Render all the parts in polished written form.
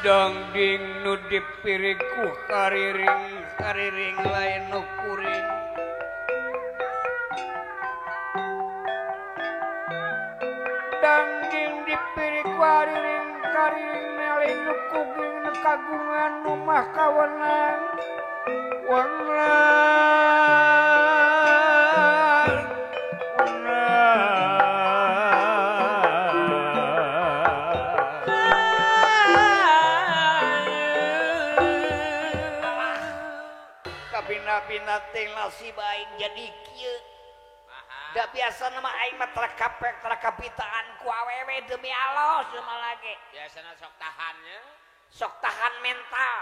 Dangding nu dipiriku kariring kariring lain nu kuring. Dangding dipiriku kariring kariring lain nu kuring nu kagungan nu mah kawenang wenang. Bina-bina nasib aing jadi kieu. Da biasa nama aing mah terakapek terakapitaan ku awewe demi Allah sama lagi. Biasana sok tahannya, sok tahan mental.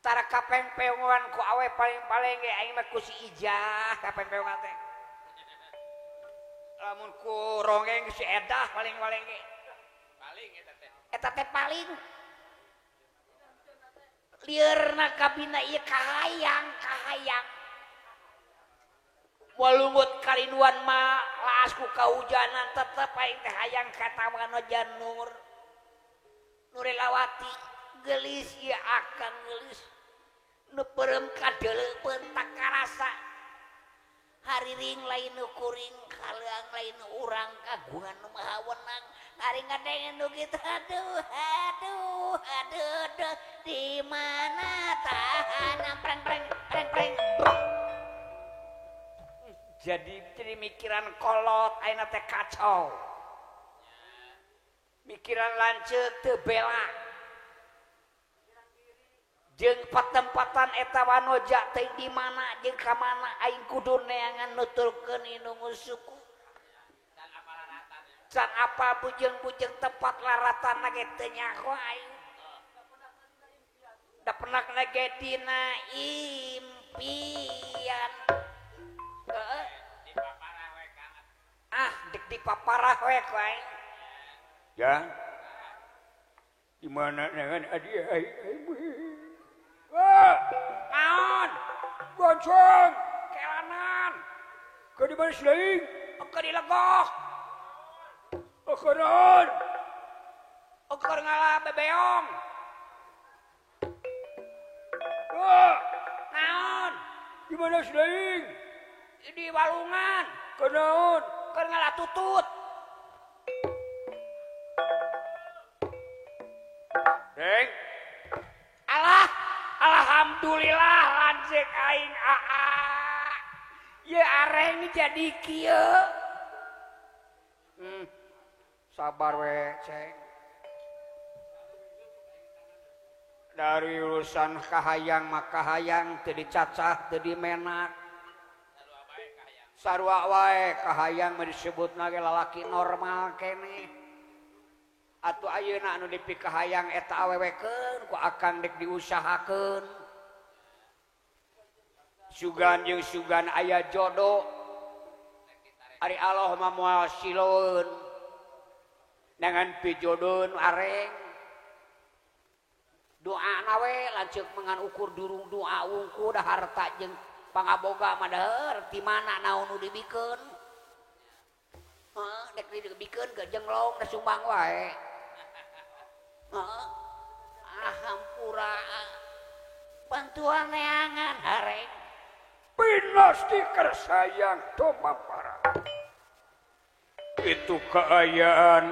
Tarakapeng-pengan ku awe paling-paling ge aing mah ku si Ijah kapeng-pengan teh. Lamun ku rongeng si Edah paling-paling ge. Paling eta teh. Eta teh paling. Liurna kabina ieu kahayang kahayang walungut karinduan mah laas ku kahujanan tetep aing teh hayang ka Wanoja Nur Nurelawati geulis ieu akang geulis nu peureum kadeuleupeun tak karasa hariring lain nu kuring kaleang lain nu urang kagungan nu maha wenang ari ngadenge nu kitu aduh aduh aduh aduh di mana tahanan preng preng preng preng. Jadi mikiran kolot ayeuna teh kacau. Mikiran lanceuk teu bela. Jeung patempatan eta wanoja teh di mana jeung ka mana aing kudu neangan nuturkeun inungu suku. Can apa bujeng-bujeng tempat laratan ge teu nyaho aing. Da pernah ge dina impian. Heeh. Ah, dek dipaparah we ku aing. Ya. Di mana dengan adi aing? Wah, naon? Goncong, kelanan. Ke di mana selain? Ke di legok. Ke naon? Ke ngalah bebeong. Wah, naon? Di mana selain? Di walungan. Ke naon? Ke ngalah tutut. Neng. Alah, alhamdulillah lanceuk aing aa. Ye areng jadi kieu. Sabar we, Ceng. Dari urusan kahayang mah kahayang teu dicacah teu dimenak. Sarua wae kahayang mah disebutna ge lalaki normal keneh. Atuh ayeuna anu dipikahayang eta awewekeun ku akang dek diusahakeun. Sugan jeung sugan aya jodoh. Ari Allah mah moal sileun. Dengan pijodoheun areng. Doa nawe lanceuk mengan ukur durung doa wungku da harta jeung pangaboga mah deueur ti mana naon nu dibikeun. Heeh, dek dibikeun ke jenglong da sumbang wae. Heeh. Ah hampura. Bantuan neangan hareng. Pinasti kersayang tumapara. Itu keayaan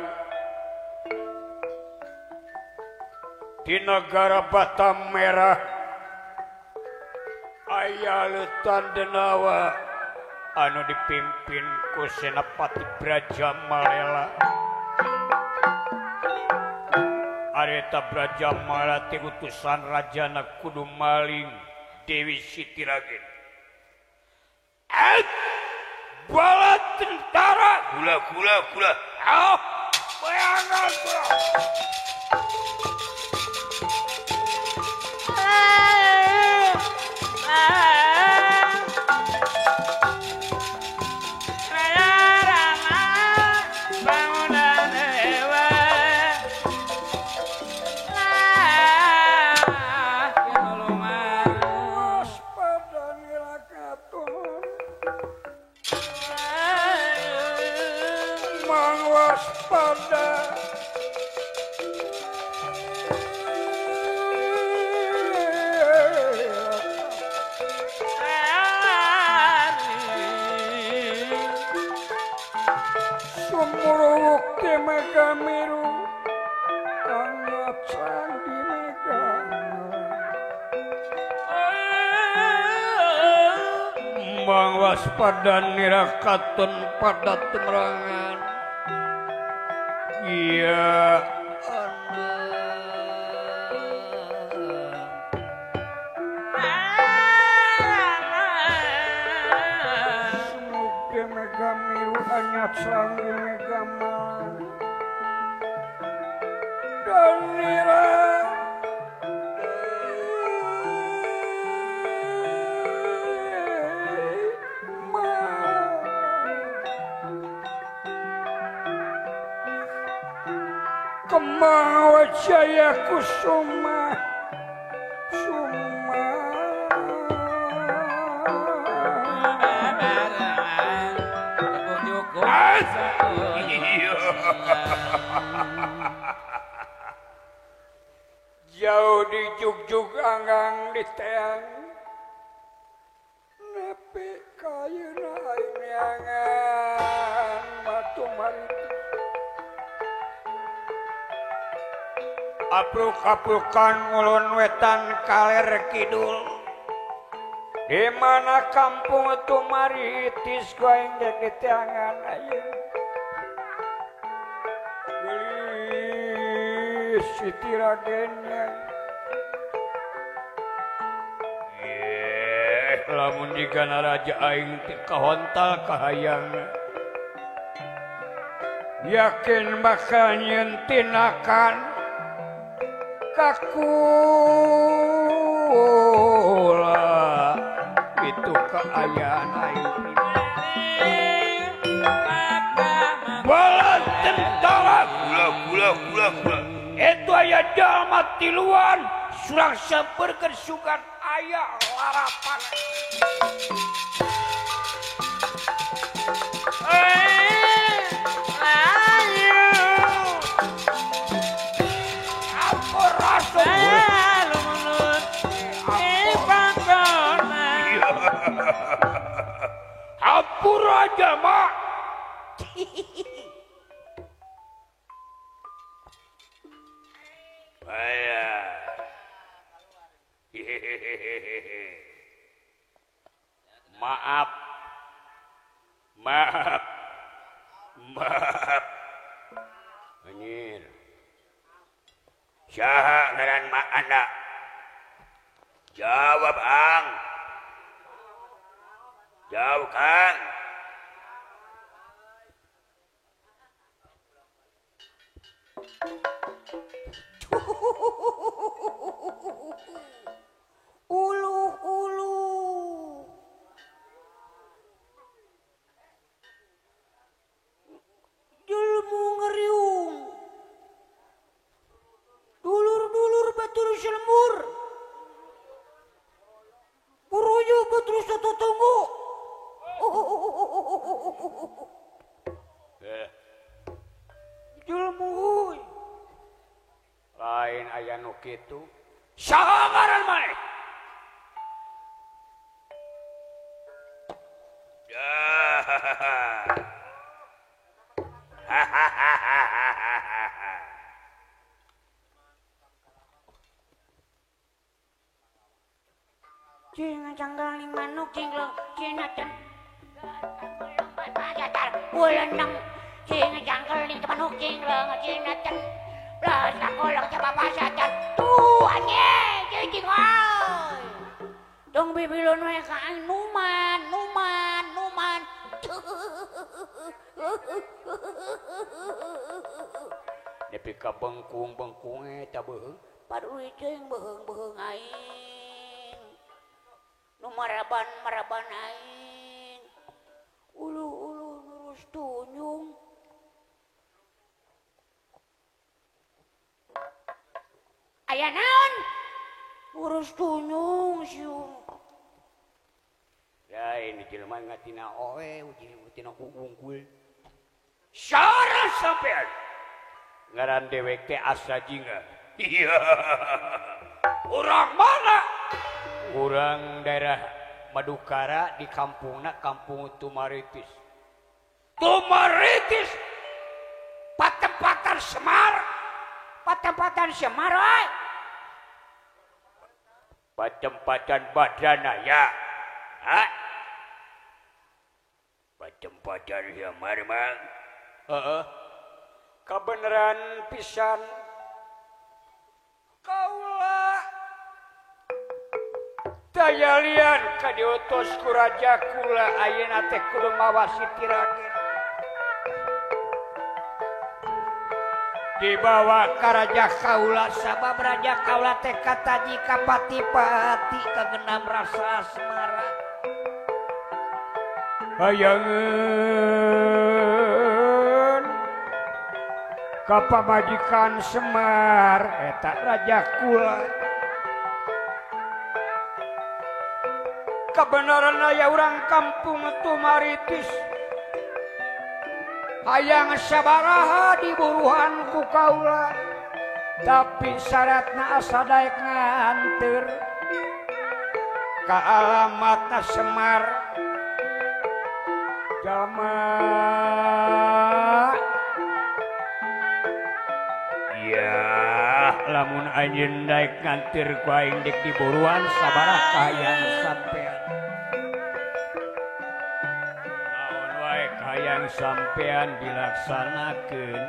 di negara Batam Merah. Aya leutan denawa anu dipimpin ku Senapati Braja Malela. Areta Braja Malela teh utusan rajana kudu maling Dewi Siti Ragen. Bala tentara gula gula gula. Ah, bayangan gula. Waspada. anyat di mega Bang waspada nirakatun pada temerangan. Iya Sumuge mega miru anyat di mega malang dan nira Kemang wajaya kusuma suma jauh di jugjug anggang di teang nepi kayeuna aing neangan batu mariti apruk-aprukan ngulon wetan kaler kidul di mana kampung Tumaritis gua aing dek di teangan ayeuna geulis Siti Raden lamun jigana raja aing teh kahontal kahayang yakin bakal nyieun tinakan ka kula itu kaayaan aing bala tentara gula gula gula gula itu aya jalma tiluan surang sampeurkeun sugan aya larapan. Hampura aja mak. Maaf, maaf, maaf. Anjir. Saha ngaran mak anak? Jawab ang. Jawab kang. Ulu ulu. Jelmu ngeriung. Dulur-dulur batur selembur. Buruyu batur satu tunggu. Jelmu huy. Lain aya nu kitu. Saha ngaran maneh? Cina canggaling manuk cinglong cina can ulenang cina canggaling manuk cinglong cina can belas kolong coba pasatan tuh anjing cicing oi dong bibilon we ka aing numan numan numan nepi ka bengkung-bengkung eta beuheung paduli teuing beuheung-beuheung aing nu maraban-maraban aing ulu-ulu nurus tunyung aya naon urus tunyung siung lain jelema ngatina oe jelema tina unggul sara sampean ngaran dewek teh asa jingga. Iya. Urang mana? Urang daerah Madukara di kampungna kampung Tumaritis. Tumaritis patempatan Semar, Patempatan Semar oi. Patempatan Badrana ya. Hah? Patempatan Semar mang. Heeh. Kabeneran pisan. Kaula dayalian ka diutus ku raja kula ayeuna teh kudu mawa Siti Ragen. Dibawa ka raja kaula sabab raja kaula teh kataji ka pati-pati kagenam rasa asmara. Hayangeun ka pamajikan Semar eta raja kula. Kebenaran aya urang kampung Tumaritis hayang sabaraha diburuhan ku kaula tapi syaratna asa daek nganteur ka alamatna Semar jalma. Ya lamun anjeun daek nganteur ku aing dek diburuan sabaraha kahayang sampean. Naon wae kahayang sampean dilaksanakeun.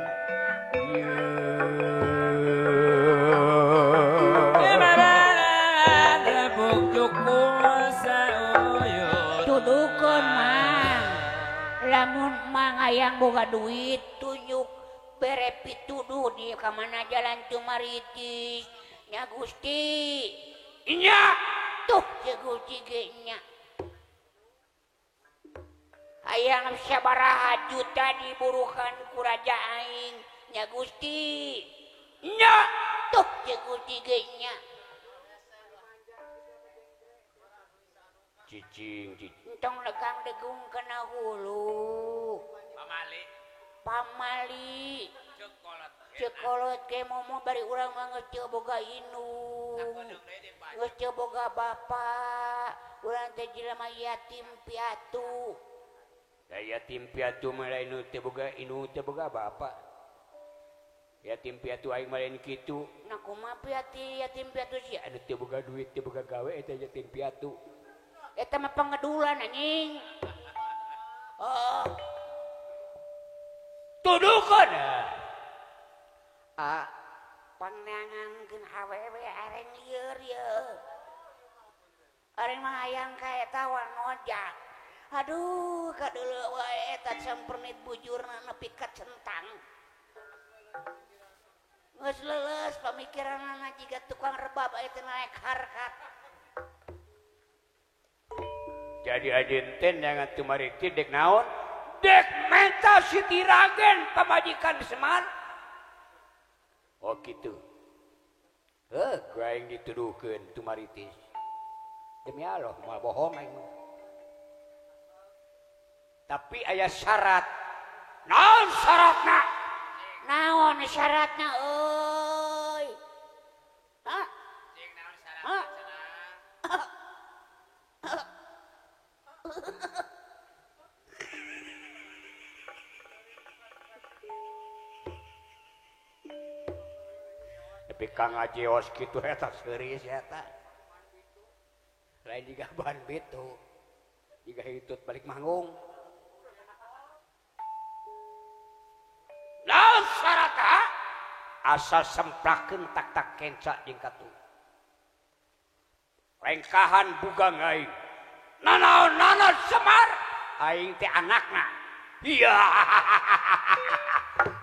Tudukeun mang. Lamun mang hayang boga duit tunjuk bere pituduh di ka mana jalan Tumaritis nya Gusti. Nya tuh ce Gusti ge nya. Hayang sabaraha juta diburuhan ku raja aing nya Gusti. Nya tuh ce Gusti ge nya. Cicing cicing entong legang degung kana hulu. Pamali. Pamali. Cekolot ge momo bari urang mah geus teu boga indung. Geus teu boga bapa. Urang teh jelema yatim piatu. Da yatim piatu mah lain nu teu boga indung teu boga bapa. Yatim piatu aing mah lain kitu. Nah kumaha piatu yatim piatu sia? Anu teu boga duit teu boga gawe eta yatim piatu. Eta mah pangedulan anjing. Oh. Tuduhkeun. Ah, pangnangankeun awewe areng lieur ye. Areng mah hayang ka eta wangojak. Aduh, kadeuleu wae eta sampernit bujurna nepi ka centang. Geus leuleus pamikiranana jiga tukang rebab aya teh naek harkat. Jadi ajeun teh neangan Tumaritis dek naon? Dek menta Siti Ragen pamajikan Semar. Oh gitu. Heuh, ku aing dituduhkeun Tumaritis. Demi Allah, moal bohong aing mah. Tapi aya syarat. Naon syaratna? Naon syaratna euy? Hah? Cing naon syaratna? Tapi kang ngajeos kitu eta seuris eta. Lain jiga bahan bitu. Jiga hitut balik manggung. Naon syaratna? Asal semplakeun tak-tak kenca jeung katu. Lengkahan bugang aing. Nanaon-naon Semar aing teh anakna. Iya.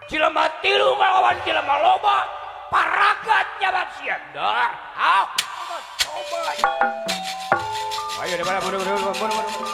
Jelema tilu ngalawan jelema loba, paragat nyabat sia. Dah. Ah. Coba. Ayo daripada mundur mundur mundur mundur.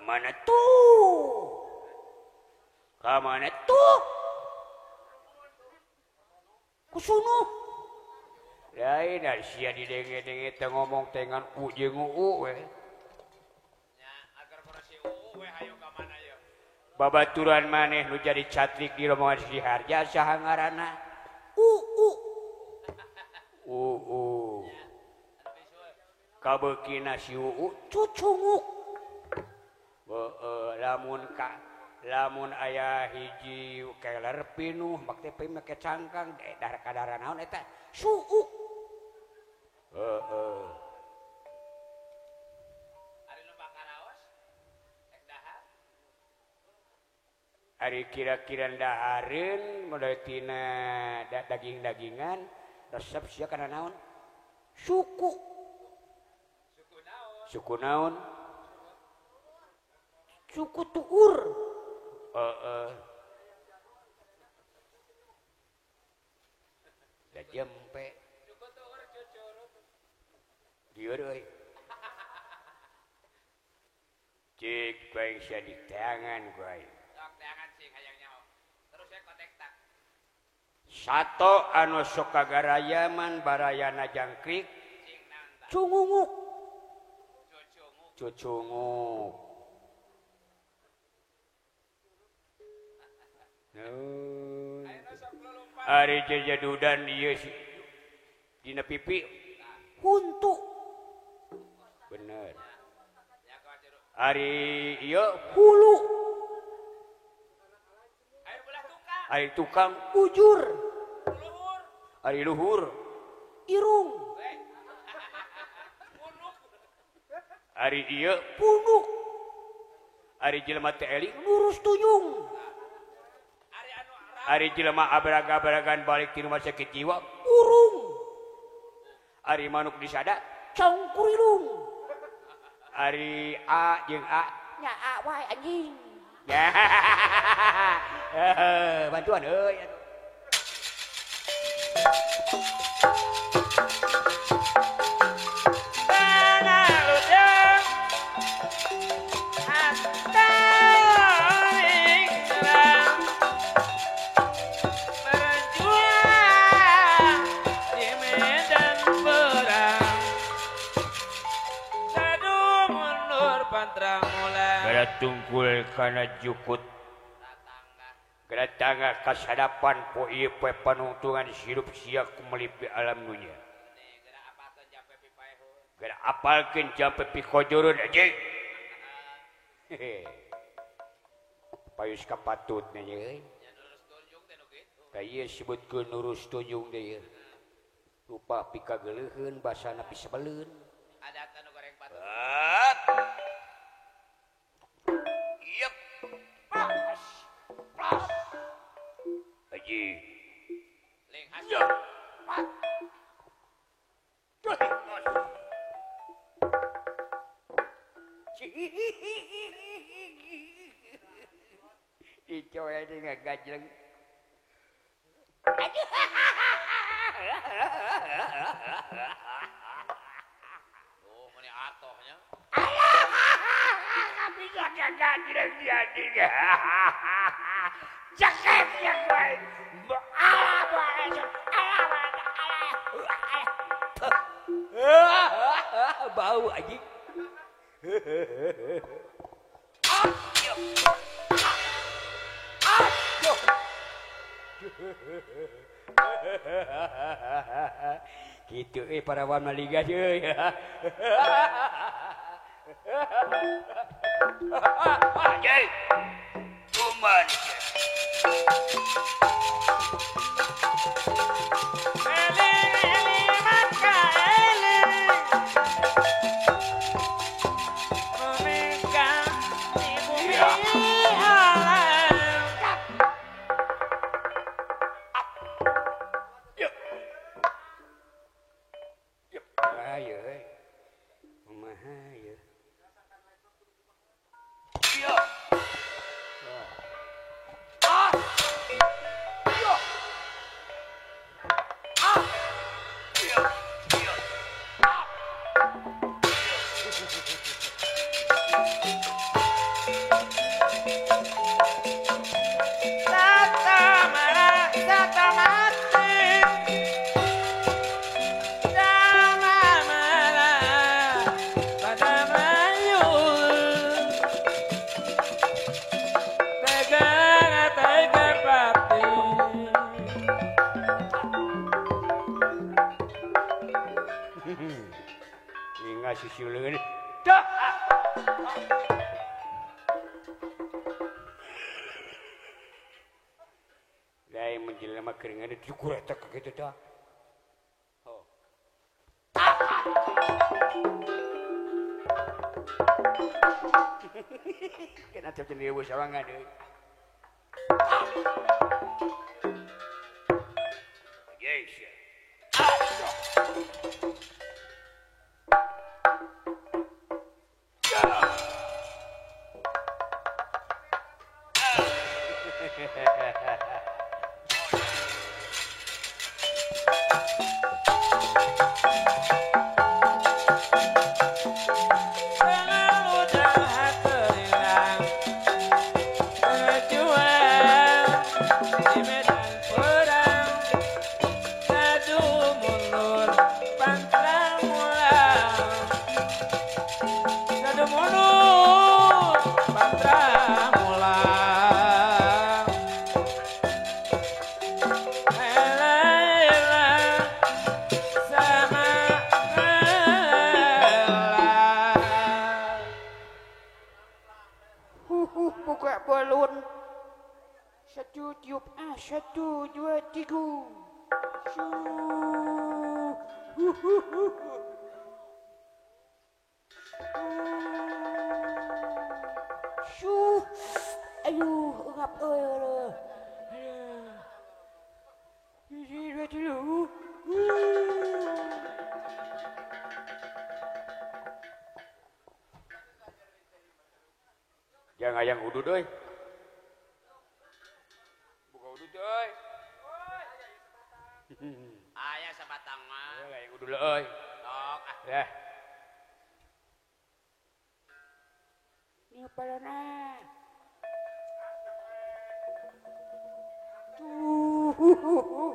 Ka mana tuh? Ka mana tuh? Kusunuh. Lain dari sia didenge-denge teh ngomong tengan u jeung u we. Nya agar si u we hayo ka mana ye. Babaturan maneh nu jadi catrik di rombongan si Harja saha ngaranna? U u. U u. Kabeukina si u u cucunguk. Heeh, lamun ka lamun aya hiji keler pinuh make teh make cangkang dahar kadara naon eta suuk. Heeh. Ari nu bakaraos rek dahar. Ari kira-kira dahareun mulai tina daging-dagingan resep sia kana naon? Suku. Suku naon? Suku naon? Suku tuur. Heeh. Da jempe. Suku tuur cucurut. Dieu euy. Cik bae sia di tangan ku aing. Sok teangan sing hayang nyaho. Terus saya kontak tak. Sato anu sok kagarayaman barayana jangkrik. Cing naon tah? Cungunguk. Cucunguk. Cucunguk. Ari jajadudan ieu si dina pipi huntu. Bener. Ari ieu hulu. Ari tukang ujur. Ari luhur irung. Ari ieu punuk. Ari jelema teh eling lurus tunjung. Ari jelema abrag-abragan balik ti rumah sakit jiwa urung. Ari manuk disada cangkurilung. Ari A jeung A nya A wae anjing. Bantuan euy atuh. Tungkul kana jukut geratangga kasadapan po ieu poe panungtungan hirup sia kumelipi alam dunya. Geura apalkeun jampe pikojurun anjing. Payus kapatut nya euy. Ka ieu sebutkeun nurus tunjung deui. Rupa pikageuleuheun basana pisebeleun. Adat anu goreng patut. Haji. Ling hasuk. Icoy aja ngagajleng. Oh, meni atohnya. Bisa ngagajleng jadi. Cekek ya gue. Bau anjing. Gitu parawan maliga euy. Anjing. Cuman Dah. Lain menjelma keringan diukur eta ka kitu tah. Oh. Kena teh deui sawangan deui. Yes. Jangan ayang udud euy. Buka udud euy. Aya sabatang mah. Aya udud euy. Sok ah. Dah. Niu palona. Tuh.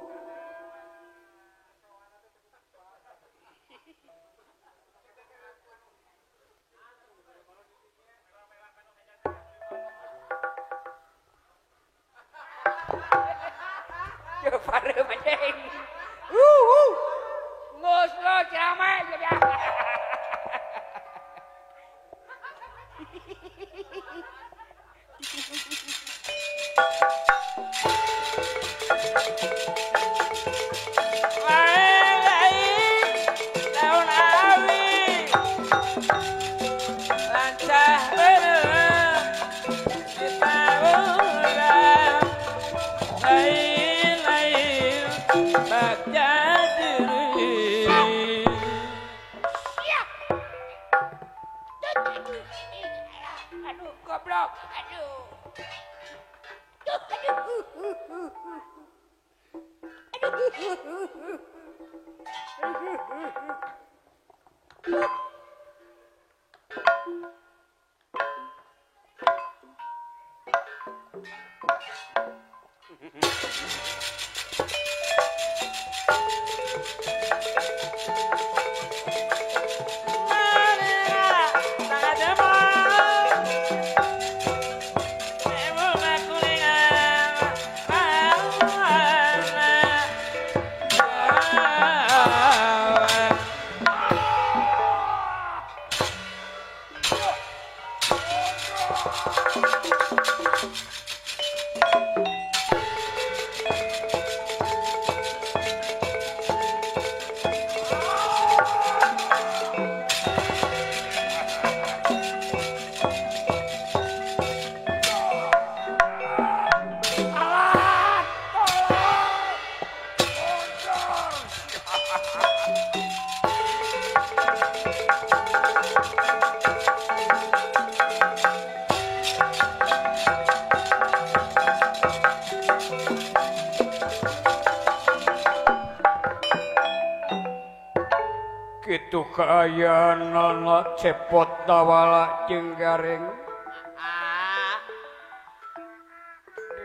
Kitu kaayaanana cepot dawala jeung gareng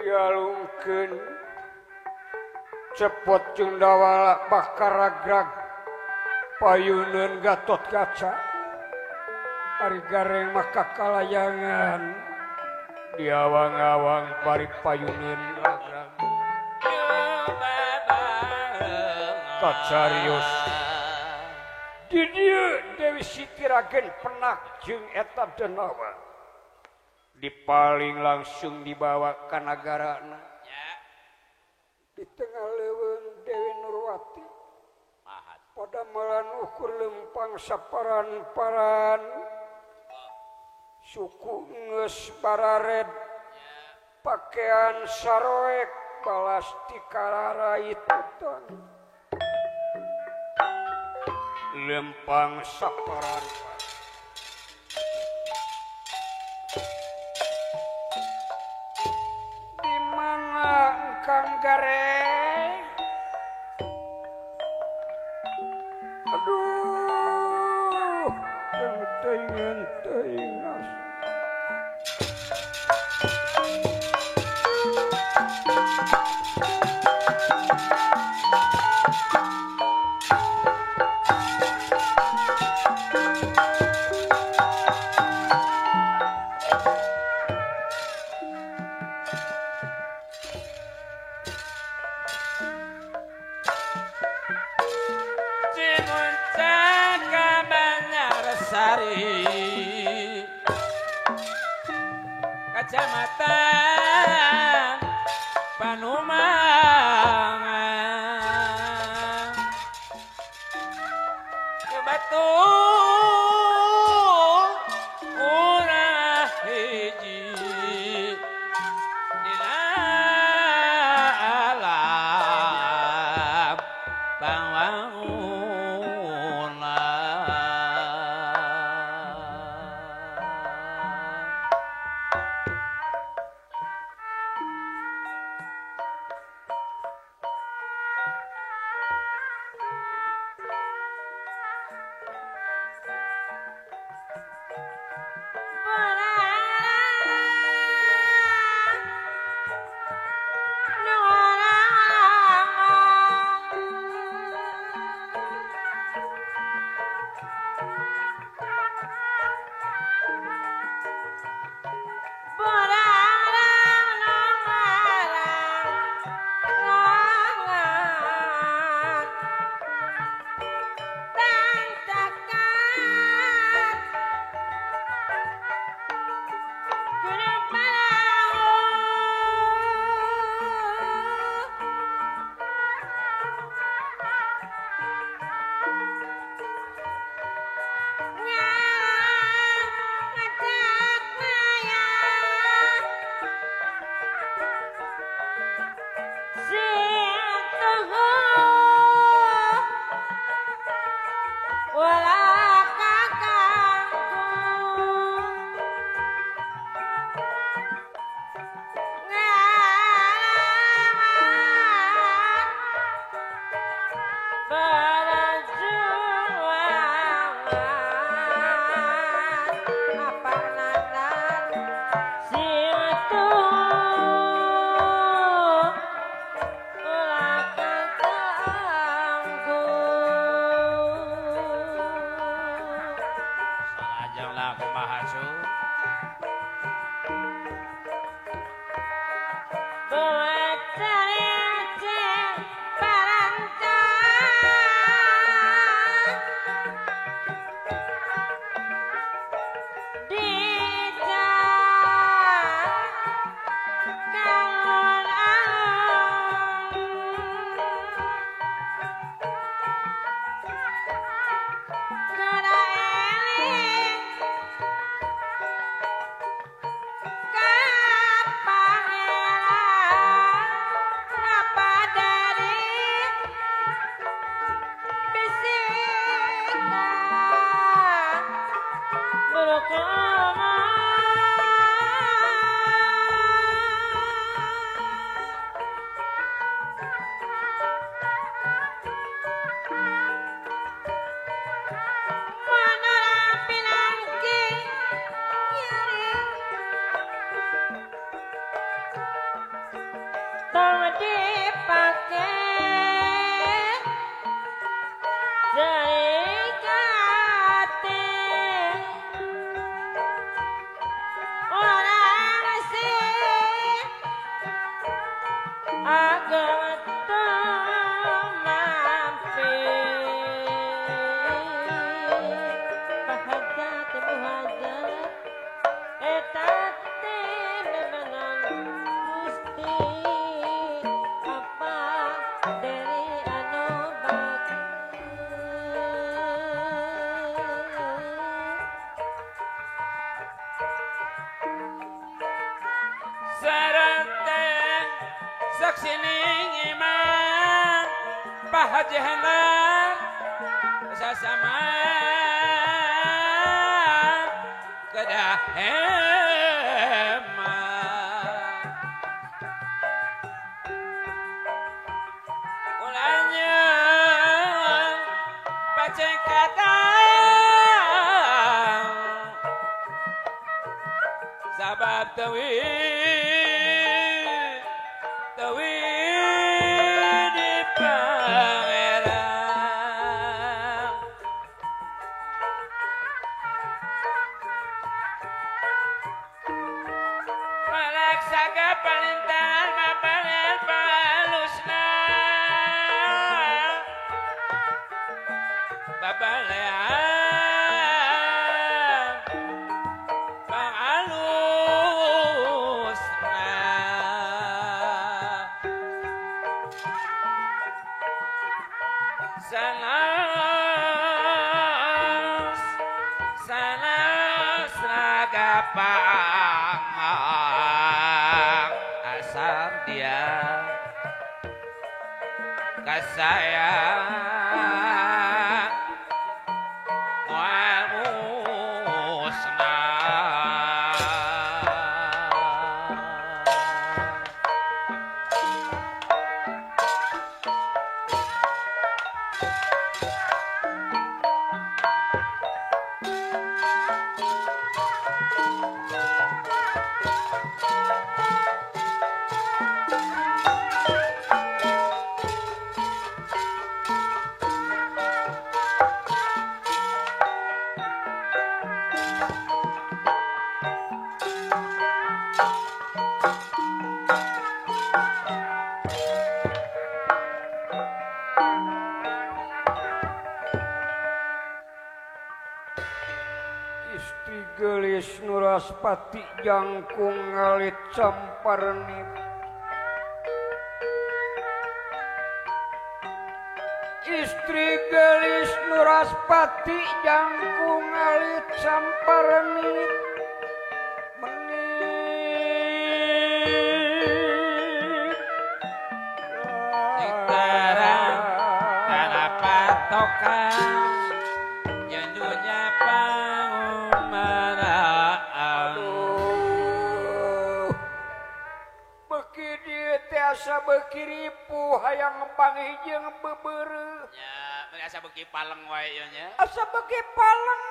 dialungkeun cepot jeung dawala bakar ragrag payuneun Gatot Kaca ari gareng mah kakalayangan diawang-awang bari payuneun ragrag kacarios di dieu Dewi Dewi Siti Ragen penak jeung eta denawa. Dipaling langsung dibawa ka nagarana. Di tengah leuweung Dewi Nurwati. Pada malan ukur lempang saparan-paran. Suku geus barared. Pakaian saroek balas tikararai tutan. Lempang saparan. Di mana Kang Gareng? Aduh, yang teuing teuing. Kecamatan Panumangan Kebatul urang hiji dina alam pangwangunan. Saksi ning iman Pak Haji Hendar sasama kedah hemat ulanya pacekatan sabab tawi tawi di pangeran malaksaga palintar mabalan palusna babalean pangalusna sanas sanas raga pangang asam dia kasayang wal musnah. Istri gelis Nuraspati jangkung ngalit samparnip. Istri gelis Nuraspati jangkung ngalit samparnip. Menit Diterang kana patokan nyandunya pangumaraan. Aduh, beuki dieu teh asa beuki ripuh hayang panggih jeung beubeureuh. Nya, meuni asa beuki paleng wae ieu nya. Asa beuki paleng,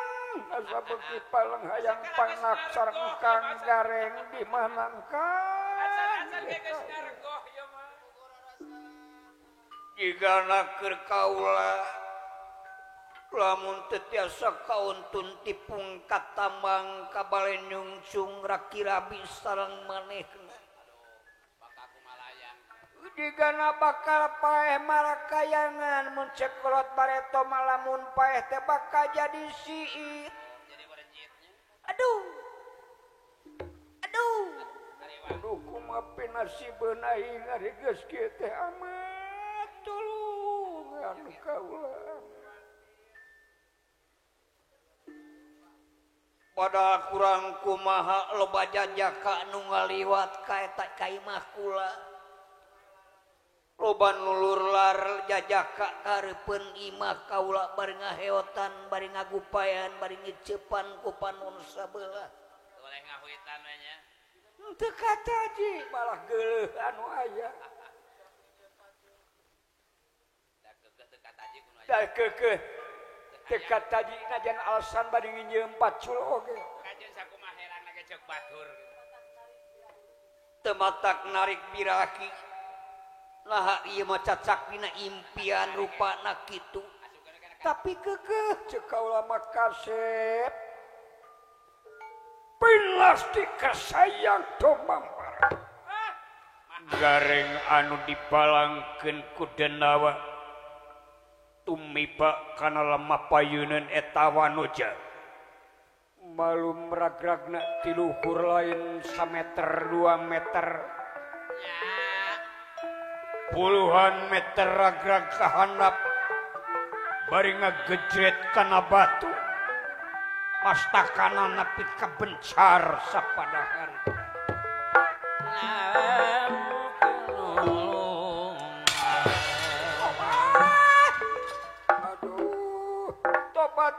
asa beuki paleng hayang pangnak sareng Kang Gareng di mana Kang? Acan-acan ge geus ngaregoh ieu mah. Jigana keur kaula lamun teu tiasa kauntun tipung katambang ka bale nyungsung raki-rabi sareng manehna. Bakal kumalayang. Jigana bakal paeh marakayangan mun cekolot bareto malamun paeh teh bakal jadi siit. Jadi warenjitnya. Aduh. Aduh. Aduh kumaha pinasibeun aing ari geus kieu teh amat tulungan kaula. Padahal kurang kumaha loba jajaka nu ngaliwat ka eta ka imah kula. Loba nulurlar jajaka kareupeun imah kaula bari ngaheotan, bari ngagupayan, bari ngiceupan ku panon sabelah. Boleh ngahuitan we nya. Teu kataji malah geuleuh anu aya. Da keukeuh teu kataji kudu aya. Da keukeuh teu kataji najan alasan bari nginjeum pacul oge. Kajeun sakumaha herangna ge ceuk batur. Teu matak narik birahi. Nah ieu mah cacak dina impian rupana kitu. Tapi keukeuh ceuk kaula mah kasep. Pilasti kasayang tumampar. Gareng anu dipalangkeun ku Denawa tumiba kana lemah payuneun eta wanoja. Malum ragragna ti luhur lain sameter 2 meter. Puluhan meter ragrag ka handap bari ngagejret kana batu. Pastakana nepi kabencar sapadahan. Lam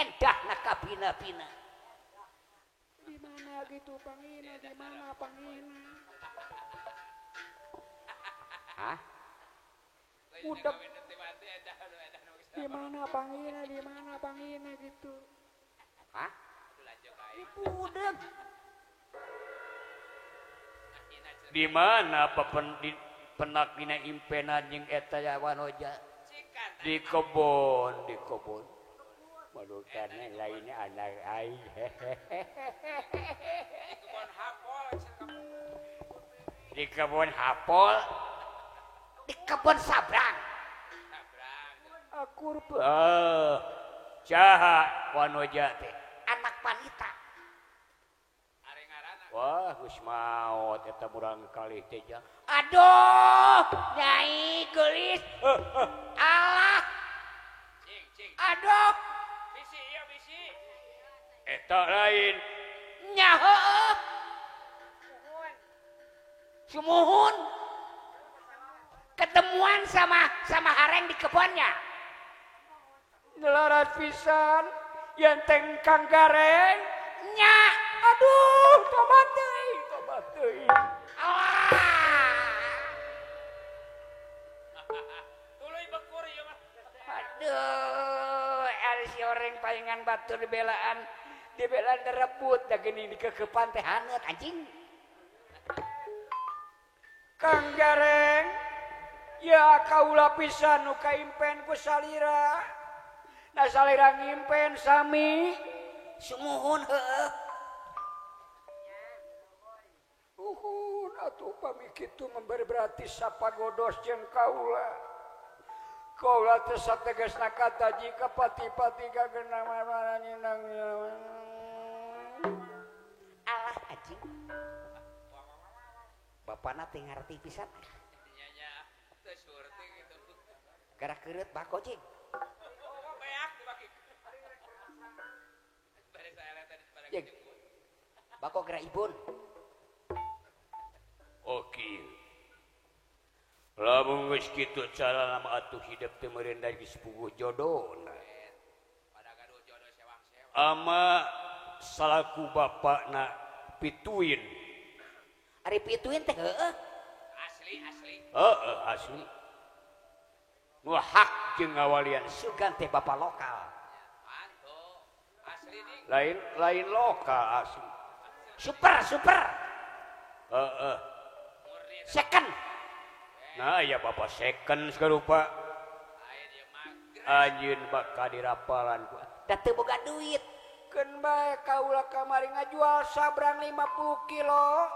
Endahna kabina-bina. Di mana gitu pangina, di mana pangina? Hah? Udah. Di mana pangina, di mana pangina gitu. Hah? Di. Di mana penak dina impenan jeung eta wanoja? Di kebon, di kebon. Malukannya lainnya anak aing. Di kebon hapol. Di kebon hapol. Di kebon sabrang. Akur jaha wanoja teh. Anak wanita. Wah, geus maot eta murang kali teh jang. Aduh, nyai geulis. Alah. Cing, cing. Aduh. Bisi ieu bisi. Eta lain. Nya heueuh. Sumuhun. Ketemuan sama hareng di kebonnya. Nyelarat pisan yen teng Kang Gareng. Nya. Aduh, tobat deui, tobat deui. Alah. Tuluy bekur ieu mah. Aduh, ari si oreng palingan batur dibelaan, dibelaan direbut da geuning dikekepan teh haneut anjing. Kang Gareng, ya kaula pisan nu kaimpen ku salira. Nah salira ngimpen sami sumuhun heueuh. Uhun atuh pami kitu memberi berarti sapagodos jeung kaula. Kaula teh sategasna kata jika pati-pati kagena maranyinang. Alah anjing. Bapana teh ngarti pisan. Nya nya teu surti kitu. Gara keureut bako cing. Oh, beak dibaki. Bari saeleh teh pada jemput. Bako geura ibun. Oke. Lamun geus kitu cara lama atuh hidup teh meureun da geus puguh jodona. Pada gaduh jodoh sewang-sewang. Ama salaku bapakna pituin. Ari pituin teh heueuh. Asli asli. Heeh asli. Nu hak jeung ngawalian sugan teh bapak lokal. Mantu. Asli ding. Lain lain lokal asli. Super super. Heeh. Second. Nah ya bapak second serupa. Anjeun bakal dirapalan ku. Da teu boga duit. Keun bae kaula kamari ngajual sabrang 50 kilo.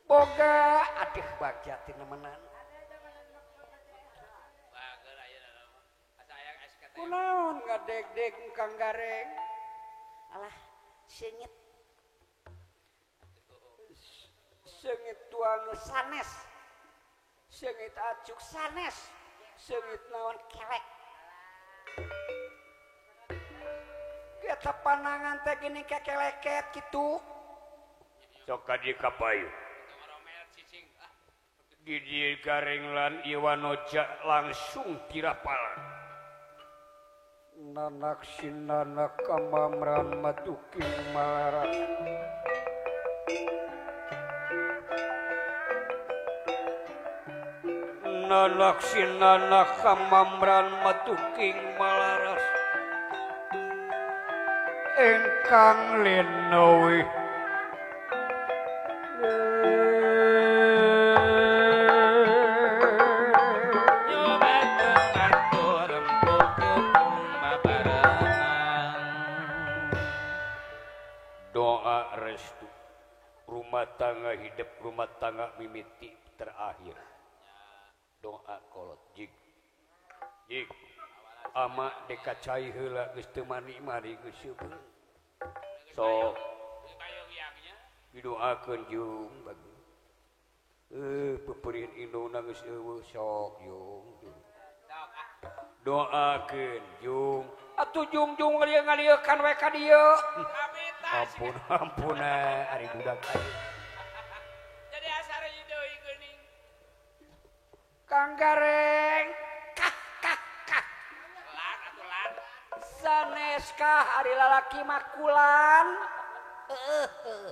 Boga aduh bagja teu nemenan. Kunaon ngadeg-deg Kang Gareng? Alah, seungit. Seungit tuang sanes. Seungit acuk sanes. Seungit naon kelek. Eta panangan teh gini kekeleket kitu. Sok ka dieu ka payu. Di dieu Gareng lan Iwanoja langsung tirapalan. Nanak sinanak kamamran matuking malarat. Nanak sinanak kamamran matuking malaras. Engkang linowi. Doa restu rumah tangga hidup rumah tangga mimiti terakhir. Doa kolot jig jig ama deka cai heula geus teu mani-mani geus seubeul. Sok didoakeun jeung bagi peupeurieun indungna geus eueuh sok jeung doakeun jeung atuh jung-jung ngalieu-ngaliekan we ka dieu. Ampun ampun ari budak aing. Jadi asar deui geuning. Kang Gareng kah kah kah. Lan atuh lan. Sanes kah ari lalaki mah kulan. Heueuh.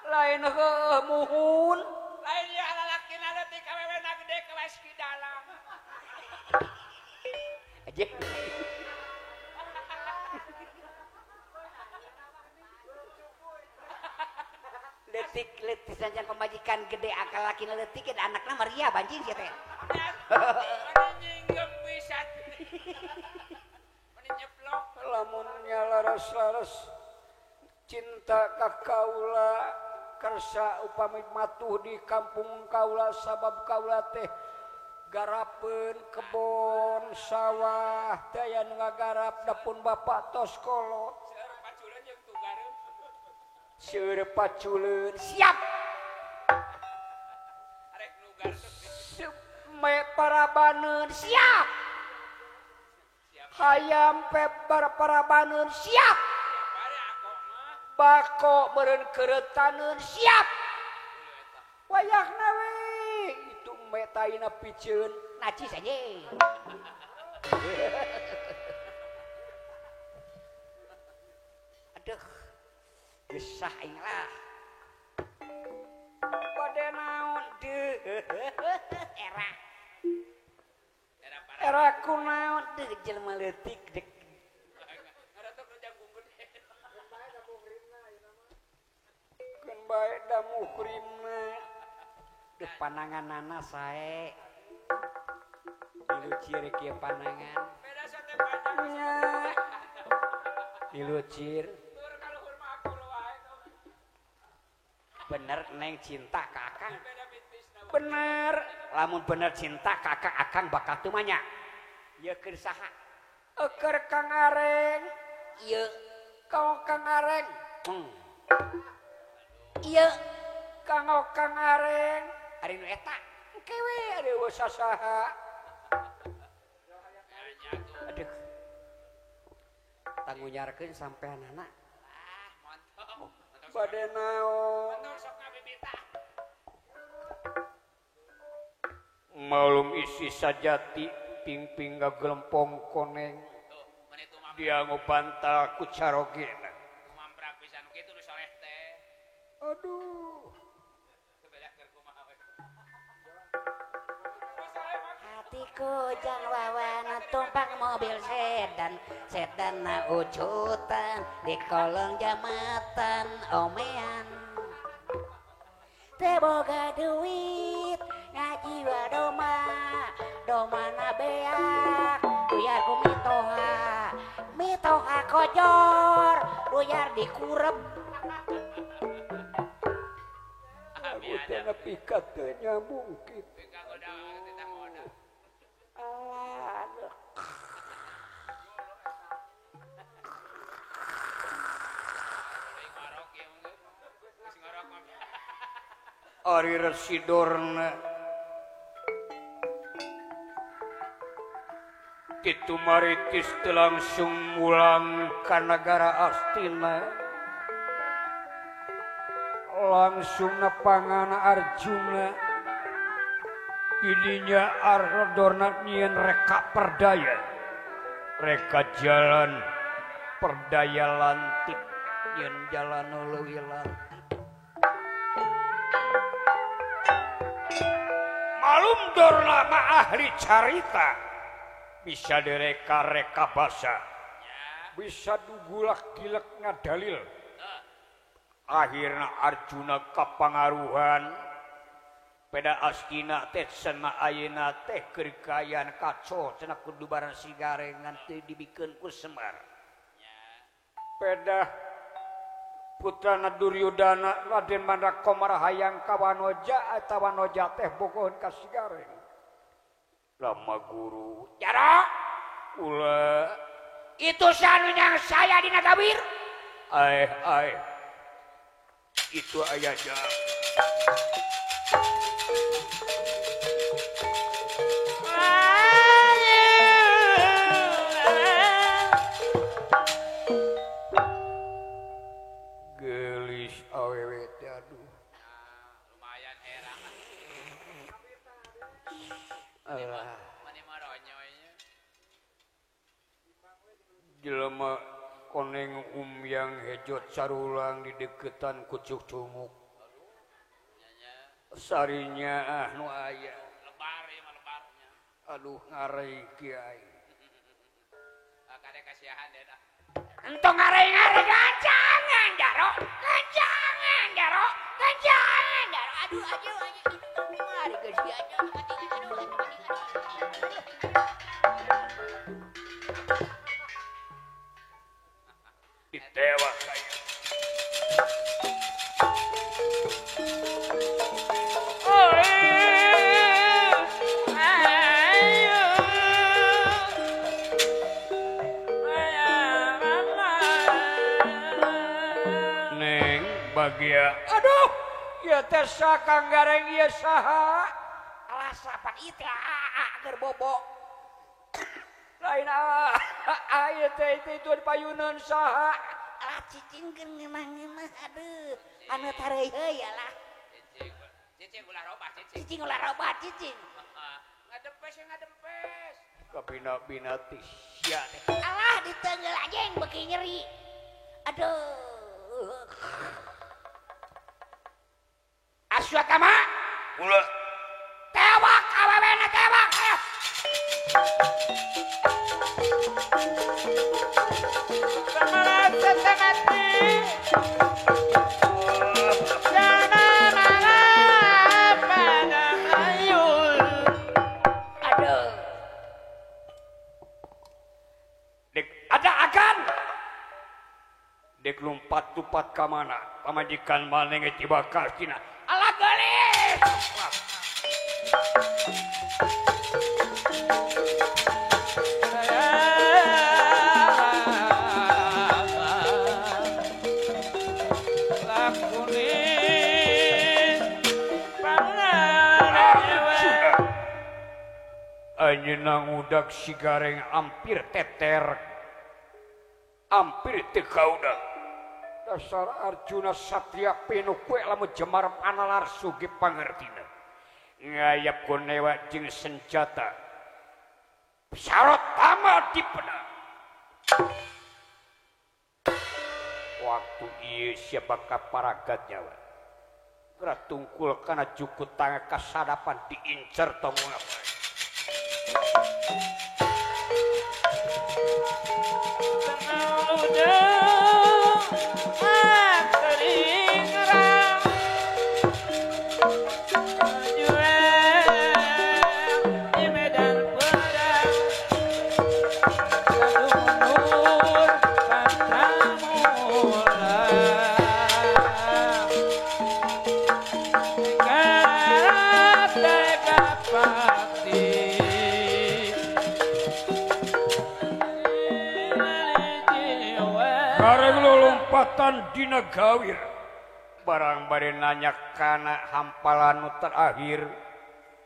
Lain heueuh muhun. Lain ya lalaki na leutik awewe na gede kewas di dalam. Aja. Letik letik saja pemajikan gede akal laki leutik anakna Maria banjing sia teh. Nyinggem pisan. Meni nyeplok lamun nyalaras-laras cinta ka kaula kersa upami matuh di kampung kaula sabab kaula teh garapeun kebon sawah daya nu ngagarap dapun bapak tos kolot. Seueur paculeun siap. Arek nugar me parabaneun siap. Hayam pebar parabaneun siap. Bako meureun keuretaneun siap. Wayahna we itu me taina piceun najis anjing. Aduh. Gesah aing lah. Bade naon deuh era. Era kunaon deuh jelema leutik dek. Keun bae da muhrimna. Duh pananganana sae. Dilucir kieu panangan. Nya. Dilucir. Bener neng cinta ka akang. Bener. Lamun bener cinta ka akang, akang bakal teu manya. Ieu keur saha? Keur Kang Areng. Ieu kang Kang Areng. Ieu kang Kang Areng. Ari nu eta. Engke we ari eueuh sasaha. Aduh. Tangunyarkeun sampeanana. Ah, mantap. Bade naon? Malum isi sajati ping-ping gagelempong koneng. Dia ngobantah ku carogena. Mamprak pisan kitu nu soleh teh. Aduh. Hatiku jang wawana tumpang mobil sedan, sedan na ucutan di kolong jambatan omean. Teu boga duit ngajiwa doma, doma na beak, duyar ku mitoha, mitoha kojor, duyar dikurep. Aku teh nepi ka teu nyambung kitu. Ari Residorna kitu maritis teu langsung mulang ka nagara Astina, langsung nepangan Arjuna. Idinya Ardorna nyieun reka perdaya, reka jalan perdaya lantik nyieun jalan leuwih lantik. Malum Dorna mah ahli carita, bisa direka-reka basa, bisa dugulak-gilek ngadalil. Akhirna Arjuna kapangaruhan peda Astina teh cenah ayeuna teh keur kaayaan kaco cenah kudu barang sigarengan teu dibikeun ku Semar. Peda putrana Duryudana Raden Mandakomara hayang ka Wanoja eta Wanoja teh bogoheun ka Sigareng. Lama guru jara ulah itu sanu yang saya dina gawir. Aeh aeh itu aya ja. Gelis awewe teh aduh. Lumayan herang. Alah. Mani maronyoy nya. Jelema koneng umyang hejot sarulang di deketan kucuk cunguk. Sarinya ah nu aya. Lebar ieu mah lebarnya. Aduh ngarei kiai. Kade kasihan deui dah. Entong ngarei-ngarei gancangan jaro. Gancangan jaro. Gancangan jaro. Aduh aduh aduh. Mari geus aja mati aduh aduh aduh. Ditewak saya. Neng bagia. Aduh, ieu teh Kang Gareng ieu saha? Alah sapan ieu teh keur bobo. Lain ieu teh itu payunan saha? Alah cicing keur ngeunah-ngeunah aduh. Anu tareuy-heuy alah. Cicing, cicing ulah robah cicing. Cicing ulah robah cicing. Ngadempes ngadempes. Kabina-bina teh sia teh. Alah diteunggeul anjing beuki nyeri. Aduh. Aswatama ulah tewak awewena tewak. Ayo. Aduh. Dek ada akan. Dek lompat-lompat ka mana? Pamajikan maneh ge tiba kastina. Alah geulis. Anjeunna ngudak si Gareng ampir teter, ampir teu kaudak. Dasar Arjuna Satria pinuh kue lamun jemar panalar sugi pangertina. Ngayap gonewa jeung senjata. Sarot tamat di pedang. Waktu ieu siapa kaparagat nyawa. Geura tungkul kana jukut tangga kasadapan diincer tong apa. Dina gawir barang bari nanya kana hampalan nu terakhir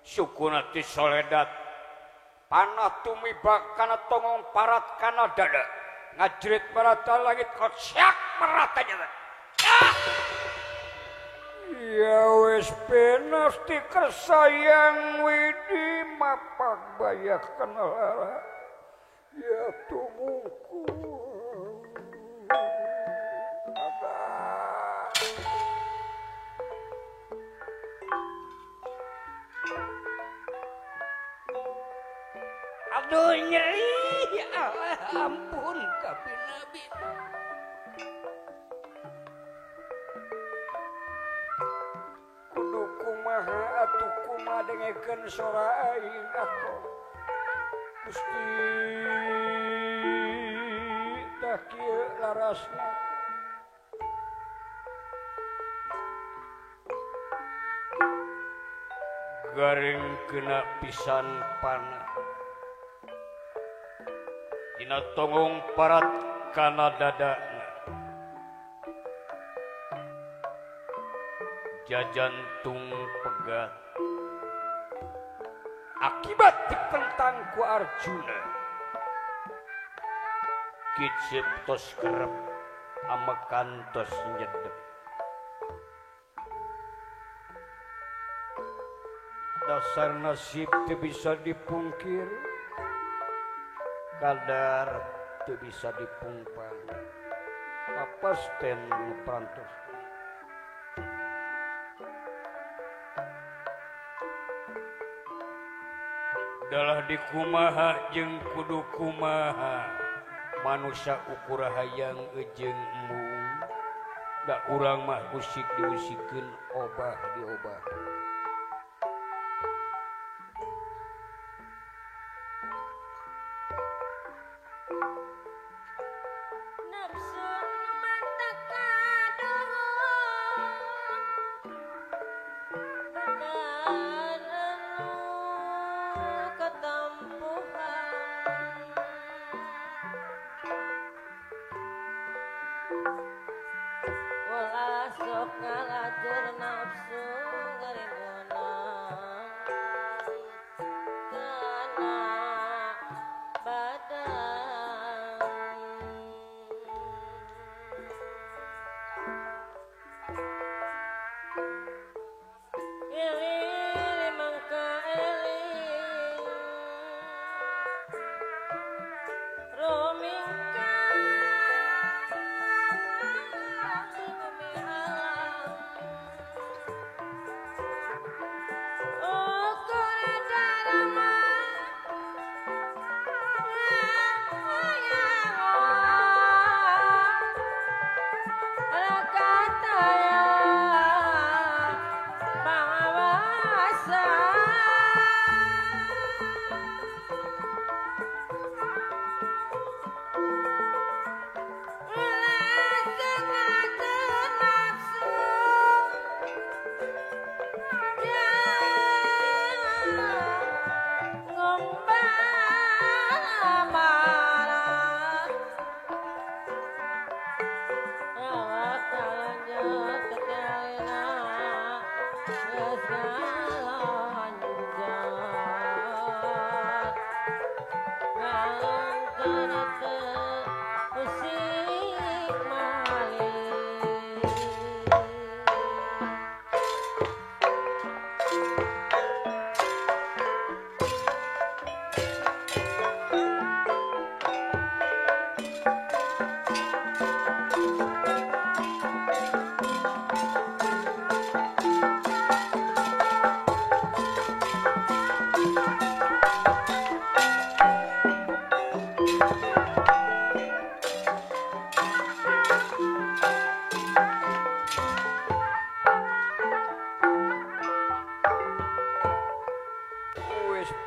sukuna ti soledat panah tumibak kana tongong parat kana dada ngajrit merata langit kocak merata nya. Ah! Ya wis benas ti kersayang widi mapak bayak kana lara ya tumungku. Aduh nyeri, Allah ampun kapi nabi. Kudu kumaha atuh kumaha dengekeun sora aing aku. Gusti tah kieu larasna. Garing kena pisan panah. Dina tonggong parat kana dadana. Jajantung pegat. Akibat ditentang ku Arjuna. Kicip tos kerep amekan tos nyedep. Dasar nasib teu bisa dipungkir. Kadar teu bisa dipungpang. Kapasten nu parantos. Dalah dikumaha jeung kudu kumaha manusia ukur hayang jeung embung da urang mah usik diusikeun obah diobah.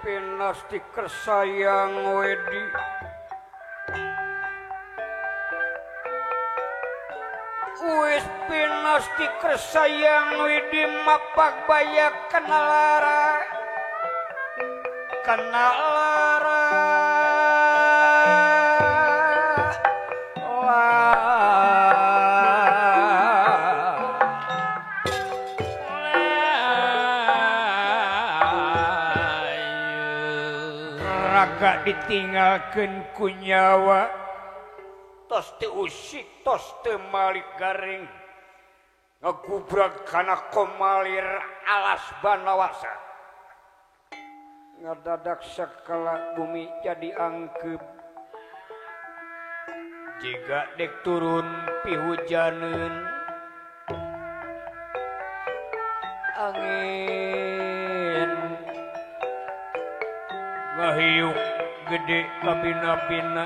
Pinasti kersayang wedi wis pinasti kersayang wedi mapak bayak kena lara kena lara ditinggalkeun ku nyawa tos teu usik tos teu malik garing ngagubrag kana komalir alas banawasa ngadadak sakala bumi jadi angkeup jiga dek turun pihujaneun angin ngahiuk gede kabina-bina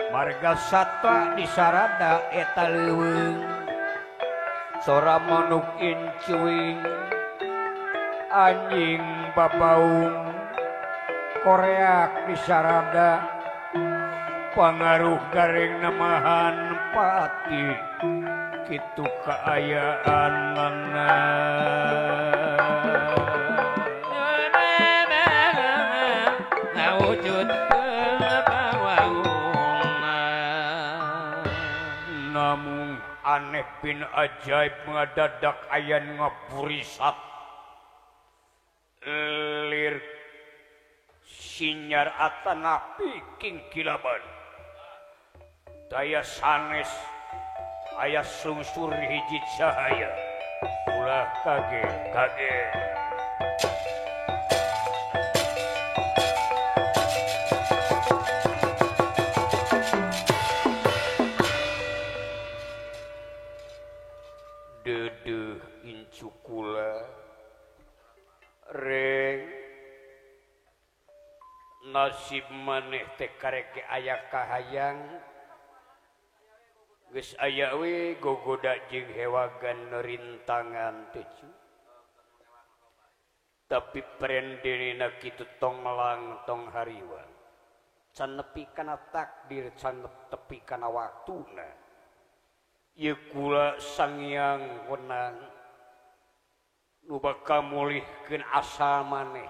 marga satwa disarada eta leuweung sora manuk incuing anjing babaung koreak disarada pangaruh garing namahan pati kitu kaayaanana. Namung aneh bin ajaib ngadadak ayan ngaburisat lir sinyar atanapi kingkilaban daya sanes aya sungsur hiji cahaya ulah kaget kaget. Dedeh incu kula reng nasib maneh teh karek ge aya kahayang geus aya we gogoda jeung hewagan rintangan teh tapi prendenina kitu tong melang tong hariwang can nepi kana takdir can tepi kana waktuna ieu kula sangyang wenang nu bakal mulihkeun asa maneh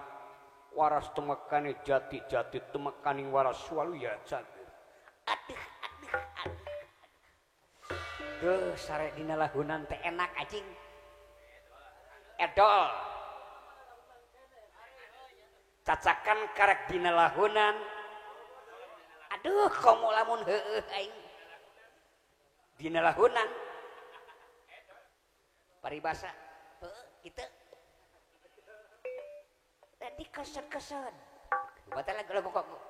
waras tumekane jati-jati tumekaning waras waluya cager. Aduh aduh aduh. Duh sare dina lagunan teh enak anjing. Edol. Cacakan karek dina lahunan. Aduh komo lamun heueuh aing. Dina lahunan paribasa heueuh kitu tadi kesed-kesed batal lagu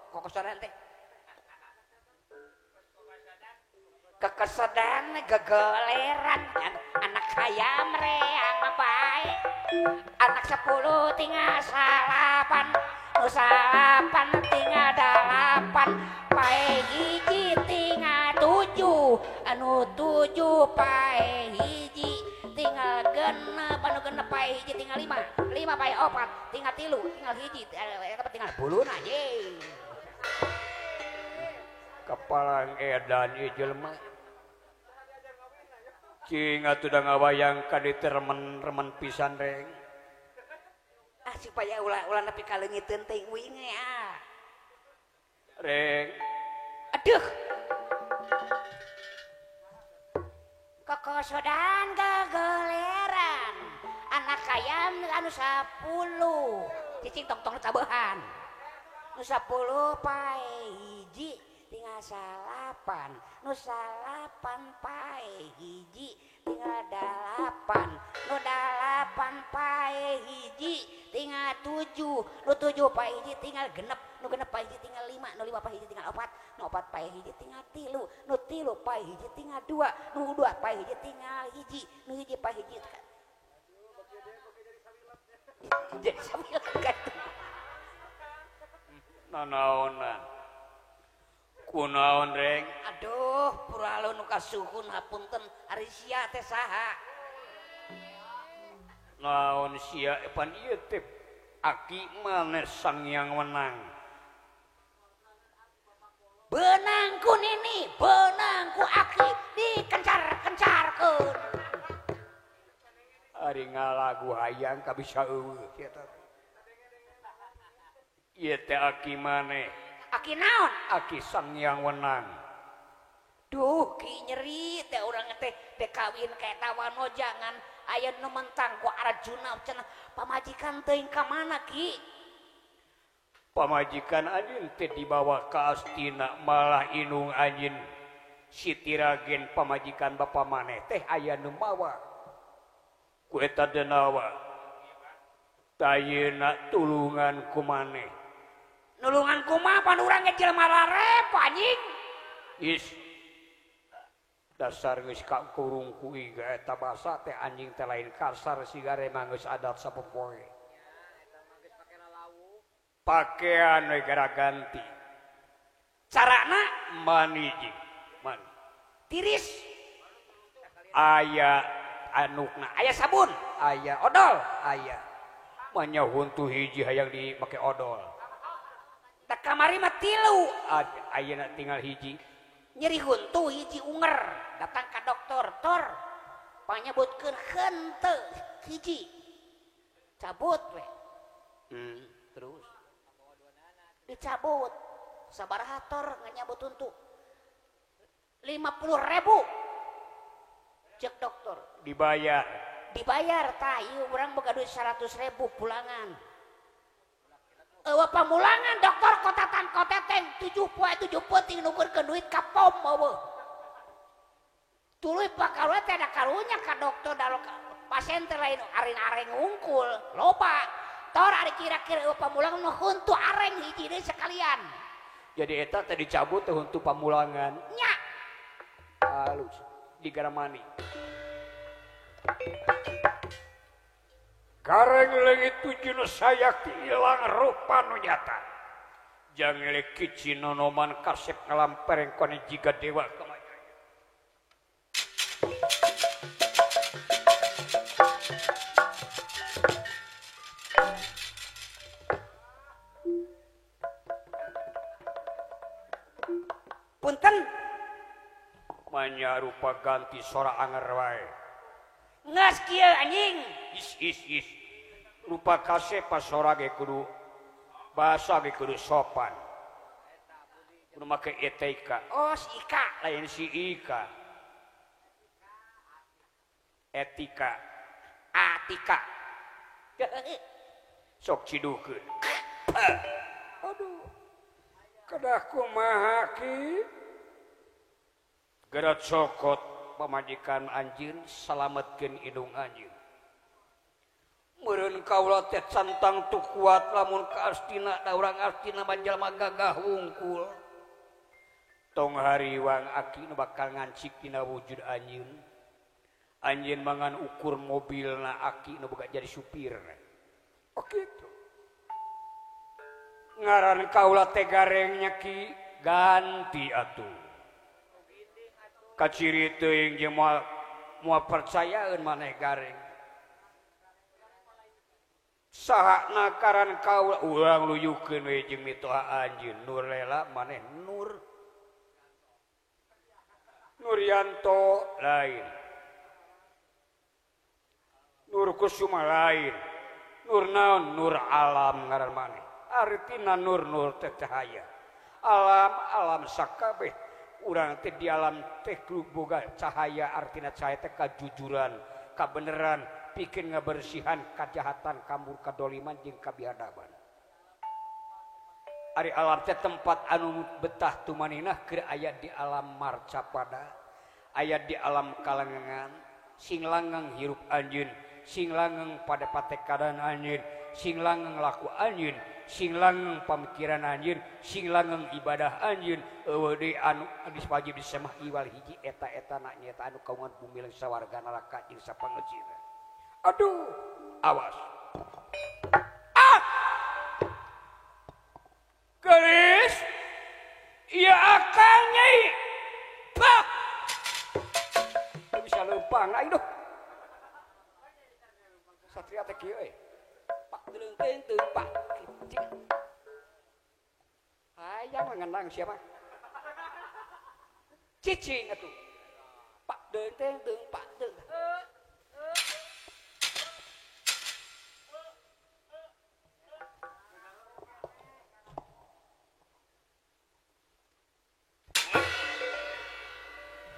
kokosoran teh kekesedan gegoleran anak hayam reang bae anak 10 tinggal 9 nu 9 tinggal 8 pae hiji tinggal 7 anu 7 pae hiji tinggal genep anu genep pae hiji tinggal 5 5 pae 4 tinggal 3 tinggal hiji tinggal buluna anjing. Kapalang edan ieu jelema cing atuh da ngawayang ka dieu teh remen-remen pisan reng. Ah supaya ulah-ulah nepi ka leungiteun teh uing ah. Reng. Aduh. Kokosodan gegoleran anak ayam anu 10 cicing tong-tong tabehan nu 10 pae hiji tinggal 9 nu 9 pae hiji tinggal 8 nu 8 pae hiji tinggal 7 nu 7 pae hiji tinggal genep nu genep pae hiji tinggal 5 nu 5 pae hiji tinggal 4 nu 4 pae hiji tinggal 3 nu 3 pae hiji tinggal 2 nu 2 pae hiji tinggal hiji nu hiji pae hiji jadi sawilet nanaonan kunaon reng. Aduh puralo nu kasuhun hapunten ari sia teh saha naon sia pan ieu teh aki maneh sangyang wenang benang ku nini benang ku aki dikencar-kencarkeun ari ngalagu hayang ka bisa eueuh eta ieu teh aki maneh. Aki naon? Aki sangyang wenang. Duh ki nyeri teh urang teh teh kawin ka eta wanoja ngan aya nu mentang ku Arjuna cenah pamajikan teuing ka mana ki? Pamajikan anjeun teh dibawa ka Astina malah inung anjeun Sitiragen pamajikan bapa maneh teh aya nu mawa. Ku eta denawa tayeuna tulungan ku maneh. Nulungan kumaha pan urang ge jelema larep anjing. Is dasar geus kakurung ku iga eta basa teh anjing teh lain kasar sigare mah geus adat sapopoe. Pakean we gara ganti. Carana mani jeung mani. Tiris aya anukna, aya sabun, aya odol, aya. Manya huntu hiji hayang dipake odol. Tak kamari mah tilu ayeuna tinggal hiji nyeri huntu hiji unger datang ka dokter tor panyebutkeun henteu hiji cabut we terus dicabut sabaraha tor nganyabut huntu 50.000 cek dokter dibayar dibayar tah ieu urang boga duit 100.000 pulangan. Eueuh pamulangan dokter kotatan koteteng 7 poe 7 peuting nukurkeun duit ka pom eueuh. Tuluy pakarua teh da karunya ka dokter da pasien teh lain aring-areng wungkul loba. Tor ari kira-kira eueuh pamulangan nu huntu areng hiji deui sekalian. Jadi eta teh dicabut teh huntu pamulangan. Nya. Halus digaramani. Gareng leungit tujuh sayak ilang rupa nu nyata. Jangele kici nonoman kasep ngalampereng kone jiga dewa kemajaya. Punten. Manya rupa ganti sora anger wae. Ngas kieu anjing. Is is is. Rupa kasep pas sora ge kudu bahasa ge kudu sopan. Kudu make etika. Oh si Ika. Lain si Ika. Etika. Atika. Sok cidukeun. Aduh. Kedah kumaha ki? Geura cokot pamajikan anjeun salametkeun indung anjeun. Meureun kaula teh cantang tu kuat lamun ka Astina da urang Astina mah jalma gagah wungkul. Tong hariwang aki nu bakal ngancik dina wujud anjeun. Anjeun mangan ukur mobilna aki nu boga jadi supir. Oh kitu. Ngaran kaula teh garengnya ki ganti atuh. Kaciri teuing jeung moal percayaeun maneh gareng. Sahana karan kaula urang luyukeun we jeung mitoha anjeun Nur Lela maneh Nur Nuryanto lain. Nur Kusuma lain. Nur naon Nur Alam ngaran maneh. Artina nur nur teh cahaya. Alam alam sakabeh. Urang teh di alam teh boga cahaya artina cahaya teh kajujuran, kabeneran, pikeun ngabersihan kajahatan, kamur kadoliman jeung kabiadaban. Ari alam teh tempat anu betah tumaninah keur aya di alam marcapada, aya di alam kalangengan, sing langgeng hirup anjeun, sing langgeng pada patekadan anjeun, sing langgeng laku anjeun, sing langgeng pamikiran anjeun, sing langgeng ibadah anjeun, eueuh deui anu geus wajib disemah iwal hiji eta-eta na nyaeta anu kaungan bumi lan sawarga neraka jeung sapangeucina. Aduh, awas. Ah! Geus ieu akang nyai. Pak. Bisa leumpang aing duh. Satria teh kieu euy. Pak deuleuh teu pak. Hayang ngenang siapa? Cicing atuh. Pak deung deung pak deung.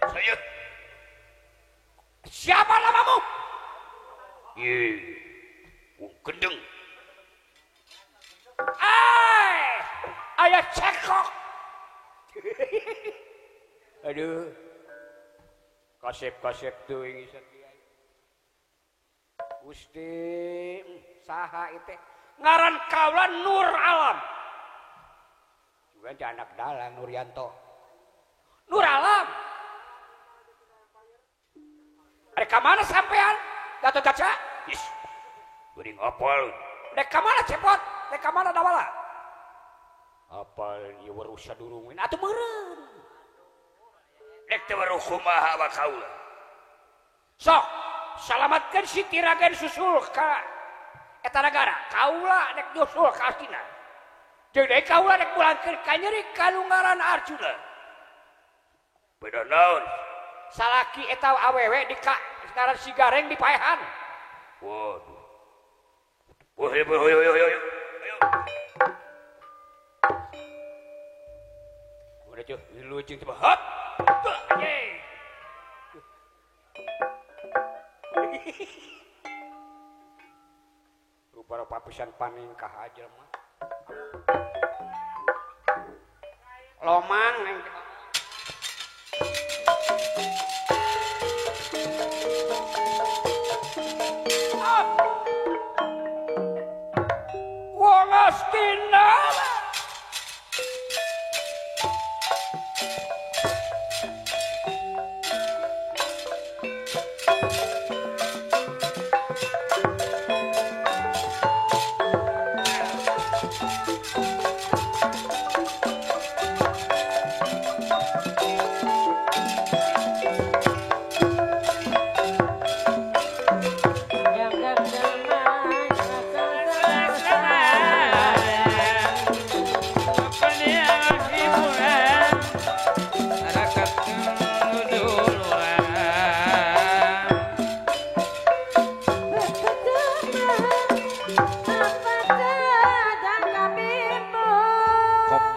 Saya. Siapa namamu? Ye. Wong gendeng. Ay, ayah cekok. Aduh. Kasep-kasep teuing satria. Gusti saha ieu ngaran kaula Nur Alam. Juga anak dalang Nuryanto. Nur Alam. Rek ka mana sampean? Gatot Kaca? Is. Geuning apal. Rek ka mana cepot? Rek ka mana dawala? Apal ieu weruh sadurungeun atuh meureun. Rek teu weruh kumaha wa kaula. Sok, salamatkeun si Tiragen susul ka eta nagara. Kaula rek nyusul ka Astina. Jeung deui kaula rek mulangkeun ka nyeri ka nu ngaran Arjuna. Beda naon? Salaki eta awewe di ka ngaran si Gareng di paehan. Waduh. Wah, ayo, ayo, ayo, ayo. Udah cuy, wilujeng coba. Hop. Yeay. Rupa-rupa pisan paningkah aja mah. Lomang neng. Wong Astina.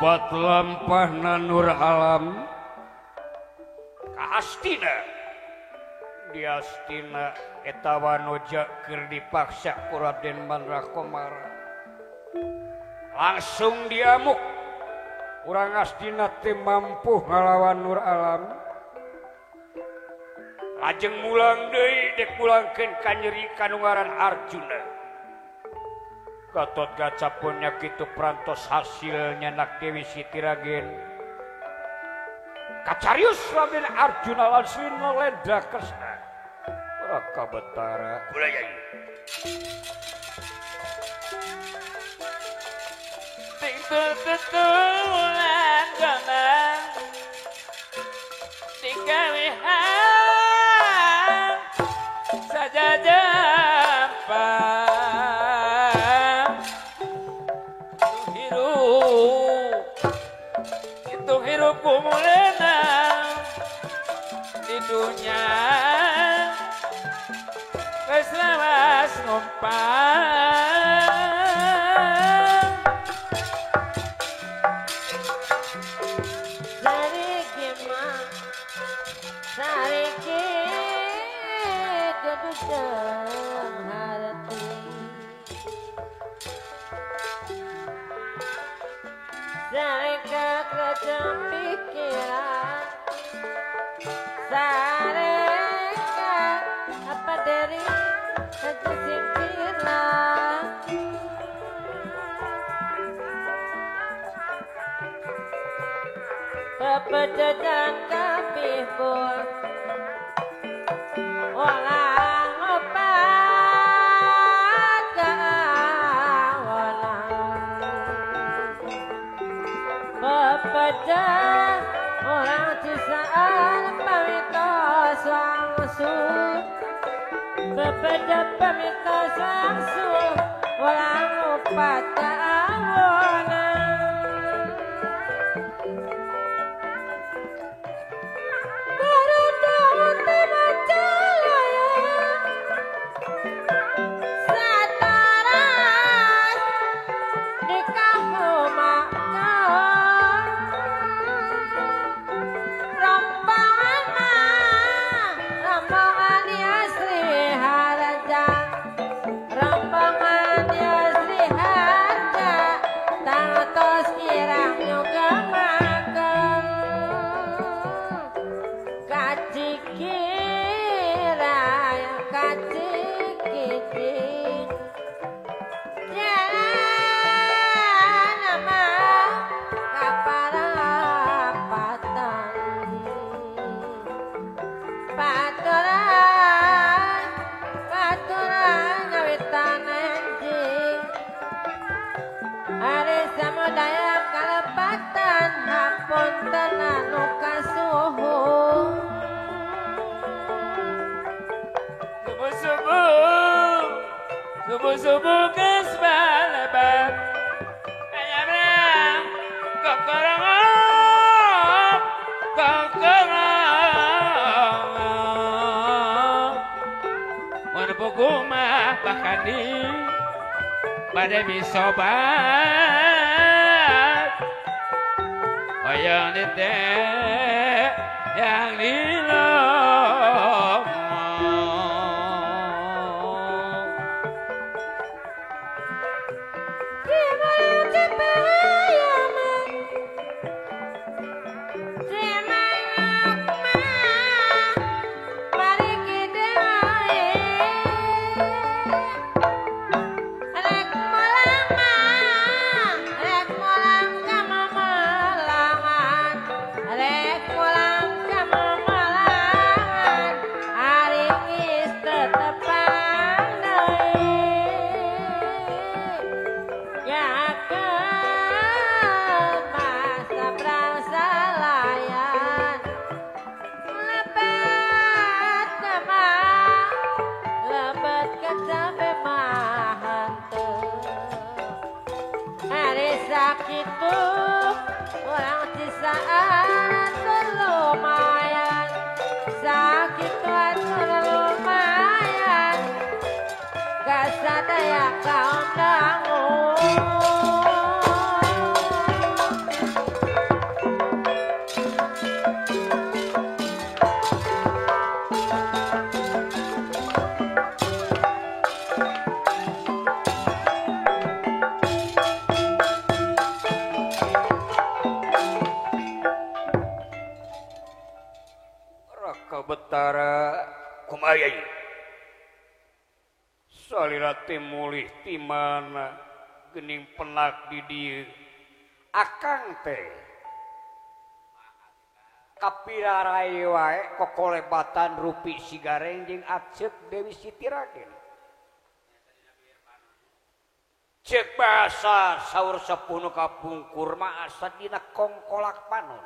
Kaopat lampahna Nur Alam ka Astina. Di Astina eta wanoja keur dipaksa ku Raden Mandra Komara. Langsung diamuk. Urang Astina teh mampu ngalawan Nur Alam. Lajeng mulang deui dek mulangkeun ka nyeri kanu ngaran Arjuna. Gatot Kaca pun nya kitu prantos hasilnya nak Dewi Siti Ragen. Kacarius Raden Arjuna langsung Nalendra Kresna. Raka Betara. Kula yai. Tutulan gaman digawehan saja jampang hirup itu hirup kumulena di dunia wis lawas ngumpang. Pepededan kapihpun walang opat kawalang pepedan orang cisaan pamitos langsung pepedan pamitos langsung walang opat kawalang. Subuh-subuh kesbalaban ayamna kokorong kokorong mun buku mah bakani bade bisobat hoyong diteh yang lilo. Rek mulang kamu malang. yai. Salira teh mulih ti mana geuning penak di dieu. Akang teh kapirarai wae kokolebatan rupi si Gareng jeung Aceuk Dewi Siti Ragen. Cek bahasa saur sepuh nu kapungkur mah asa dina kongkolak panon.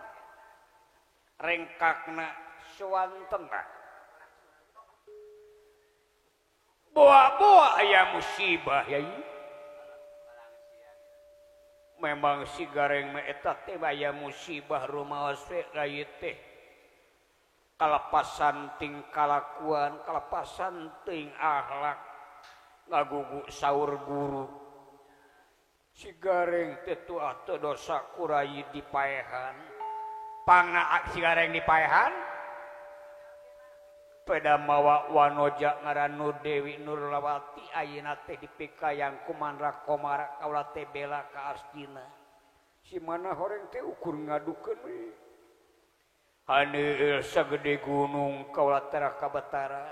Rengkakna suwantena. Boa-boa aya musibah yai. Memang si Gareng mah eta teh aya musibah rumaos we rai teh. Kalepasan ting kalakuan, kalepasan ting akhlak. Ngagugu saur guru. Si Gareng teh tuah teu dosa ku rai dipaehan. Pangna si Gareng dipaehan? Peda mawa wanoja ngaran Nur Dewi Nurlawati ayeuna teh dipikayang ku Mandra Komara kaula teh bela ka Astina. Si mana horeng teh ukur ngadukeun we. Haneul sagede gunung kaula teh ka Betara.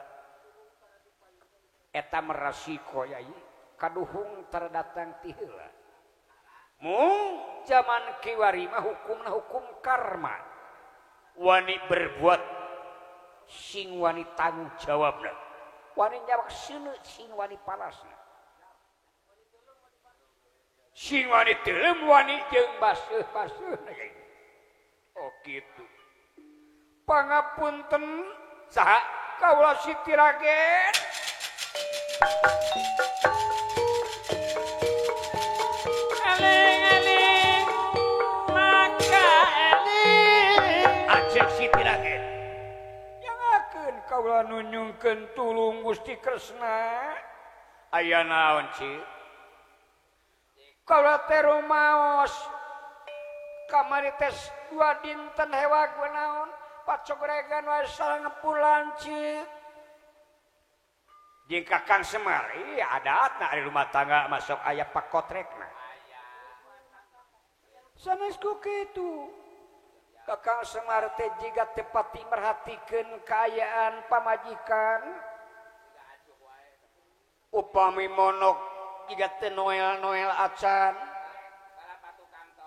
Eta merasiko yai kaduhung tara datang ti heula. Mung zaman kiwari mah hukumna hukum karma. Wani berbuat sing wani tanggung jawabna, wani nyawak seuneu sing wani palasna, sing wani teuleum wani jeung baseuh-baseuhna. Oh kitu. Pangapunten saha kaula Siti Ragen. Eling-eling maka eling Aceuk Siti Ragen. Kaula nunyungkeun tulung Gusti Kresna. Aya naon cik? Kaula teh rumaos kamari teh dua dinten hewag we naon pacogregan wae sarangepulan cik. Jeung Kakang Semar ieu adatna ari rumah tangga masuk aya pakotrekna. Sanes ku kitu. Kakang Semar teh jiga teu pati merhatikeun kaayaan pamajikan. Upami monok jiga teu noel-noel acan.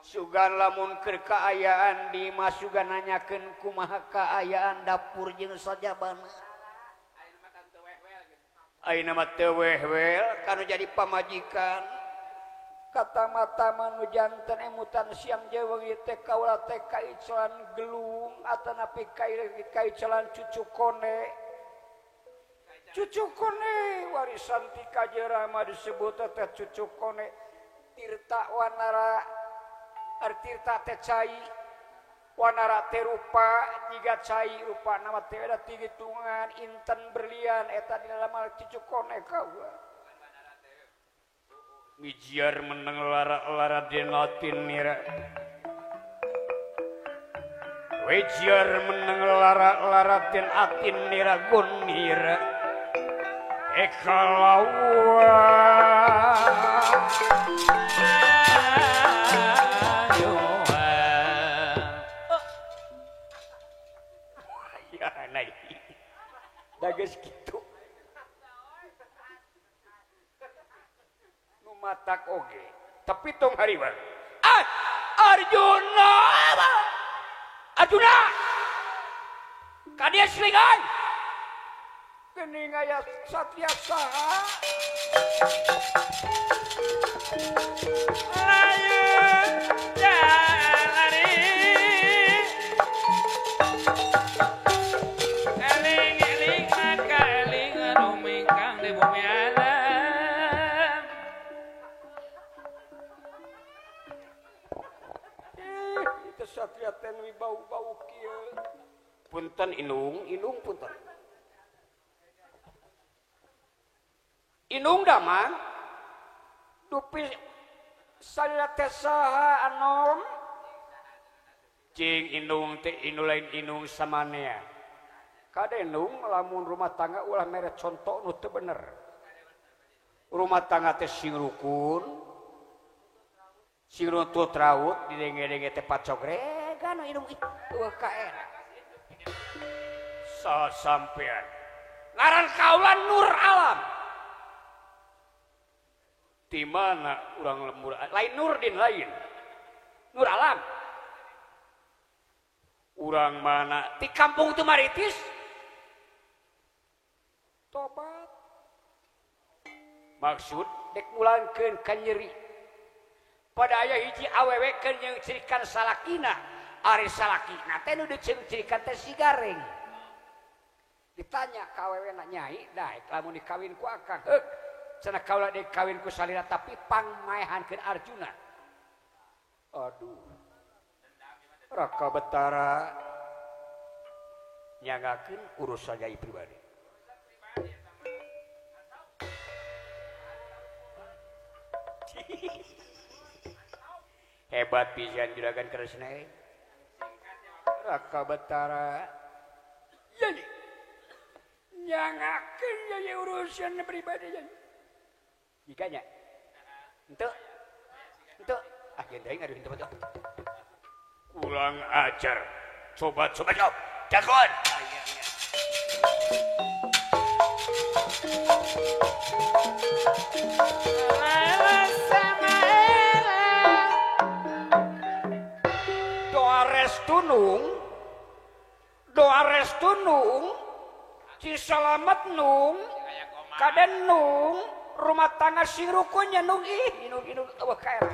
Sugan lamun keur kaayaan di imah sugan nanyakeun kumaha kaayaan dapur jeung sajabana. Ayeuna mah teu wehwel kanu jadi pamajikan. Kata mata manu janten emutan siang jewengi teh kaula teh kaicelan gelung atanapi kaicelan cucu kone. Cucu kone warisan ti kajerama disebut teh cucu kone. Tirta wanara tirta teh cai wanara teh rupa jiga cai rupa nama teh ada tigitungan inten berlian eta di dalam cucu kone kaula. Mijiar meneng lara-lara denotin nira. Wijiar meneng lara-lara den atin nira gunira. Ekalawa. Ya naik. Dages kitu. Matak oge tapi tong hariwang. Ah, Arjuna, Arjuna, kadieu selingan. Geuning aya satria saha? Layu jalari. Eling-eling maka eling anu mingkang di bumi alam. Satria teh bau-bau kieu. Punten inung, inung punten. Inung damang dupi salira teh saha anom? Cing inung teh inu lain inung samanea. Kade inung lamun rumah tangga ulah mere contoh nu teu bener. Rumah tangga teh sing rukun. Sing runtut raut didenge-denge teh pacogregan inung ih eueuh kaera. Saha sampean? Ngaran kaula Nur Alam. Di mana urang lembur lain Nurdin lain. Nur Alam. Urang mana? Di kampung Tumaritis. Tobat. Maksud dek mulangkeun ka nyeri. Pada aya hiji awewe keur nyeucirikan salakina. Ari salakina teh nu dicirikan teh si gareng. Ditanya ka awewena, "Nyai, daek lamun dikawin ku akang?" Heuk. Cenah kaula dek kawin ku salira tapi pangmaehankeun Arjuna. Aduh. Raka Betara nyangakeun urusan nyai pribadi. Hebat pisan juragan Kresna. Raka Betara nyai nyangakeun nyai urusan pribadi nyai. Jikanya henteu henteu ah geun deui ngaduh henteu betul. Kurang ajar. Coba coba coba. Jagoan. Doa restu nung. Doa restu nung. Ci salamet nung. Kaden nung. Rumah tangga sing rukunnya nung ih inung inung eueuh kaera.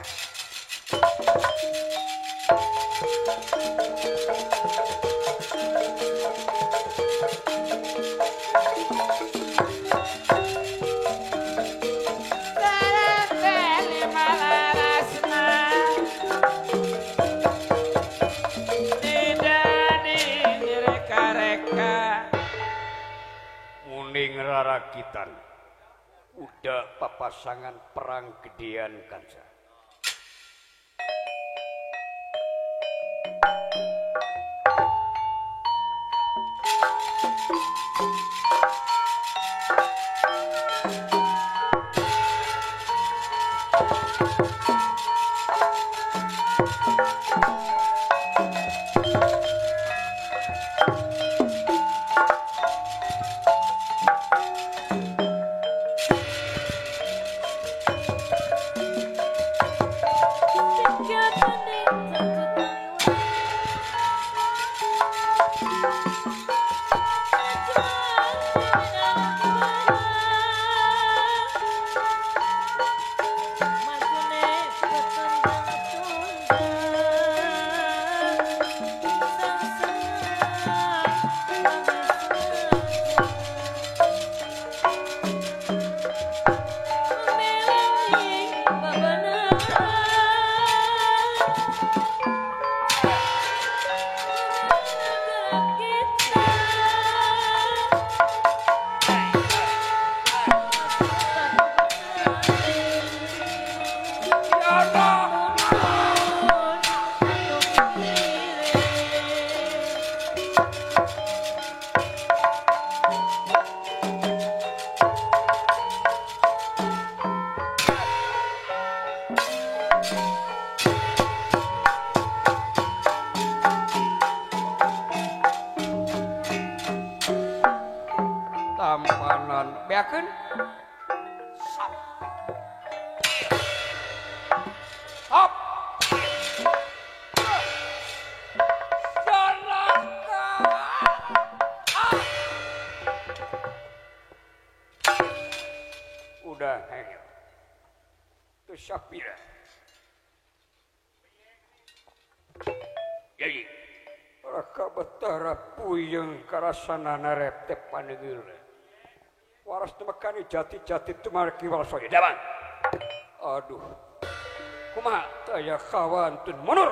Muning rarakitan udah papasangan perang gedean kanca. Tampanan beakeun sap hop Janaka. Udah hengel tuh Syafira jadi Raka Betara puyeng karasana narep teh panegeulna. Waras temekani jati-jati tumarki warsoya. Dawan. Aduh. Kumaha taya kawantun mundur.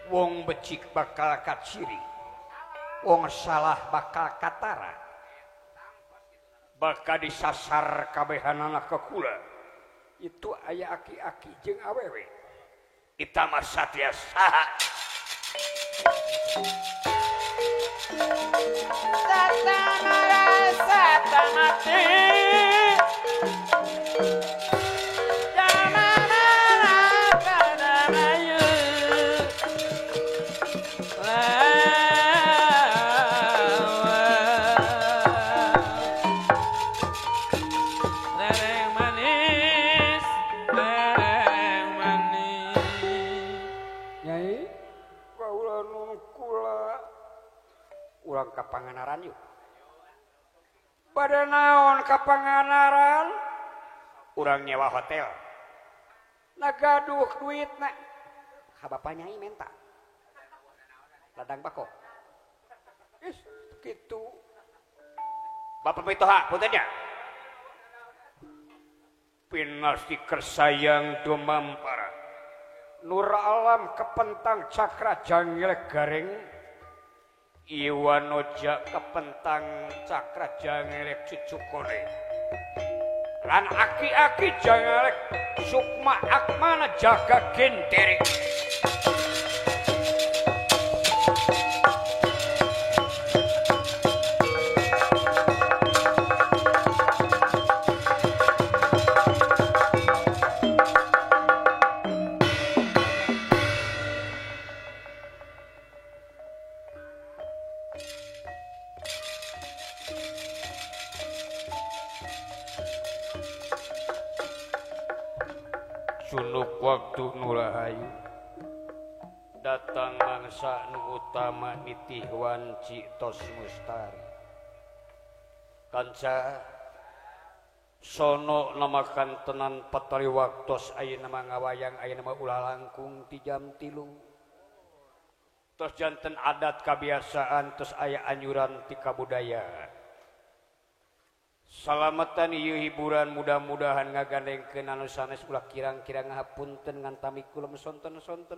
Wong becik bakal kaciri. Wong salah bakal katara, bakal disasar kabehanana ke kula. Itu aya aki-aki jeung awewe. Itama satya saha. Rasa mati Panganaran yuk. Pada naon ka Panganaran? Urang nyewa hotel. Nah gaduh duit na. Ka bapa nyai menta. Ladang bako. Is kitu. Bapak mitoha punten nya. Pinasti kersayang dumampara. Nur alam kepentang cakra janglek garing. Iwanoja kepentang cakra jangelek cucukone lan aki-aki jangelek sukma akmana jaga gendere. Cunuk waktu nurahayu datang mangsa nu utama nitih wanci tos mustari kanca sono nama kantenan patari waktos ayeuna mah ngawayang ayeuna mah ulah langkung ti jam 3 tos janten adat kabiasaan tos aya anjuran ti kabudayaan. Salamatan ieu hiburan mudah-mudahan ngagandengkeun anu sanes ulah kirang-kirang ngahapunten ngan tami kulem sonten-sonten.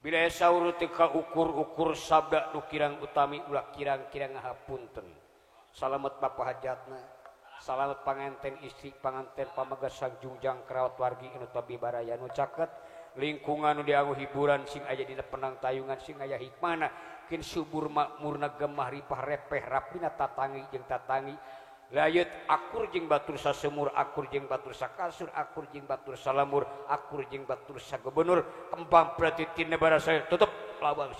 Bila saur teu kaukur-ukur sabda nu kirang utami ulah kirang-kirang ngahapunten. Salamet bapa hajatna, salamet panganten istri, panganten pamegat sangjungjang kerawat wargi anu tabi baraya nu caket lingkungan nu dianggo hiburan sing aya dina penang tayungan sing aya hikmahna. Kin subur makmurna gemah ripah repeh rapina tatangi jeung tatangi layut akur jeung batur sasemur akur jeung batur sakasur akur jeung batur salamur akur jeung batur sagubernur kembang pratitina barasaya tutup lawang.